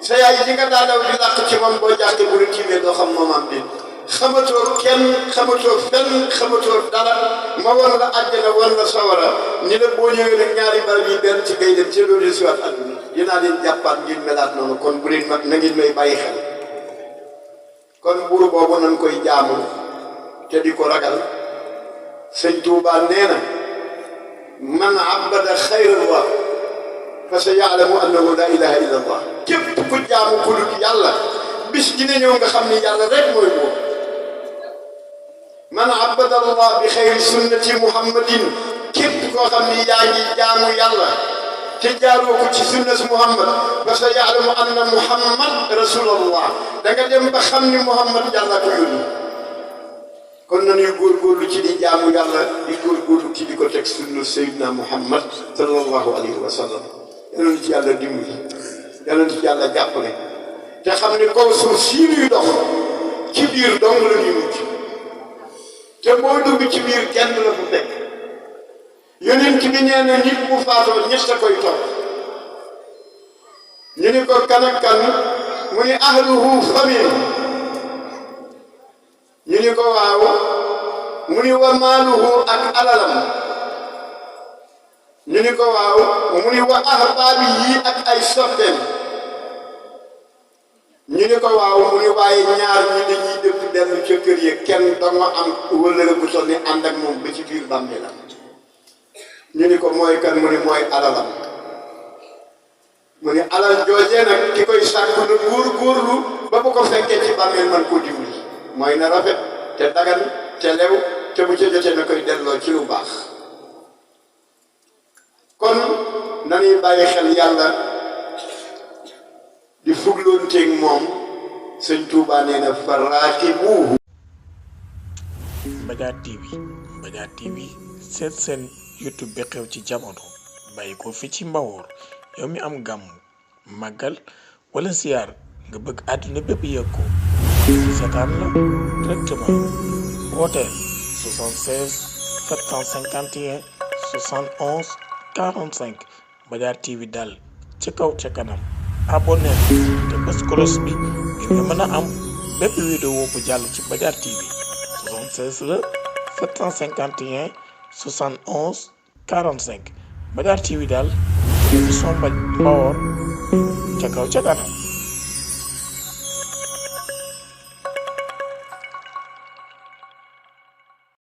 sa yaay ji nga daa daw di làq ci moom boo jàqee bu la tiimee doo xam moom am déet xamatoo kenn xamatoo fenn xamatoo dara ma war la àjjana war la sawara ni la boo ñëwee nag ñaari barab yi benn ci ngay dem ci loolu si waat àdduna dinaa leen jàppaat ngeen melaat noonu kon bu leen mag na ngeen may bàyyi xel kon buur boobu nañ koy jaamu te di ko ragal sëñ Tuubaa nee na man abada xayrallah fa sa yaalamu annahu la ilaha illa allah képp ku jaamu ku dul yàlla bis dina ñëw nga xam ni yàlla rek mooy buur man abada allah bi xayri sunnati muhammadin képp koo xam ni yaa ngi jaamu yàlla te jaaroo ko ci sunnas muhammad ba sa yaalamu anna muhammad rasulallah da nga dem ba xam ni muhammad yàlla ko yónni kon nañuy góorgóorlu ci di jaamu yàlla di góorgóorlu ci di ko teg sunna sayyidina muhammad sallallahu alayhi wa sallam yal na ci yàlla dimbali yal na ci yàlla jàppale te xam ni kaw suuf sii nuy dox ci biir dong la ñuy mucc te boo dugg ci biir kenn la fu fekk yonent bi nee na nit bu faatoo ñett a koy topp ñu ni ko kan ak kan mu ni ahluhu famille ñu ni ko waaw mu ni wa maaluhu ak alalam ñu ni ko waaw mu ni wa ahbaabi yi ak ay soppeem ñu ni ko waaw mu ni waaye ñaar ñi dañuy dëpp dellu ca kër yi kenn danga am wëllëre bu toll ni ànd ak moom ba ci biir bàmmeelam ñu ni ko mooy kan mu ni mooy alalam mu ni alal joojee nag ki koy sàkku na góorgóorlu ba bu ko fekkee ci bàmmeel man koo dimbali mooy na rafet te dagan te lew te bu ca jotee na koy delloo ci lu baax kon nañuy bàyyi xel yàlla di fugloonteeg moom sëñ Tuubaa nee na fa raaqibuuhu. Mbadiar TV seet seen YouTube bi xew ci jamono bàyyi ko fi ci Mbawoor yow mi am gàmm màggal wala ziyaar nga bëgg àdduna bépp yëg ko seetaan la directement wooteel 76 751 71 45 Mbadiar TV daal ci kaw ca kanam abonné te bës cloche bi ngir nga mën a am bépp vidéo bu jàll ci Mbadiar TV 76 la 751 71 45 Mbadiar TV daal émission Mbawoor ca kaw ca kanam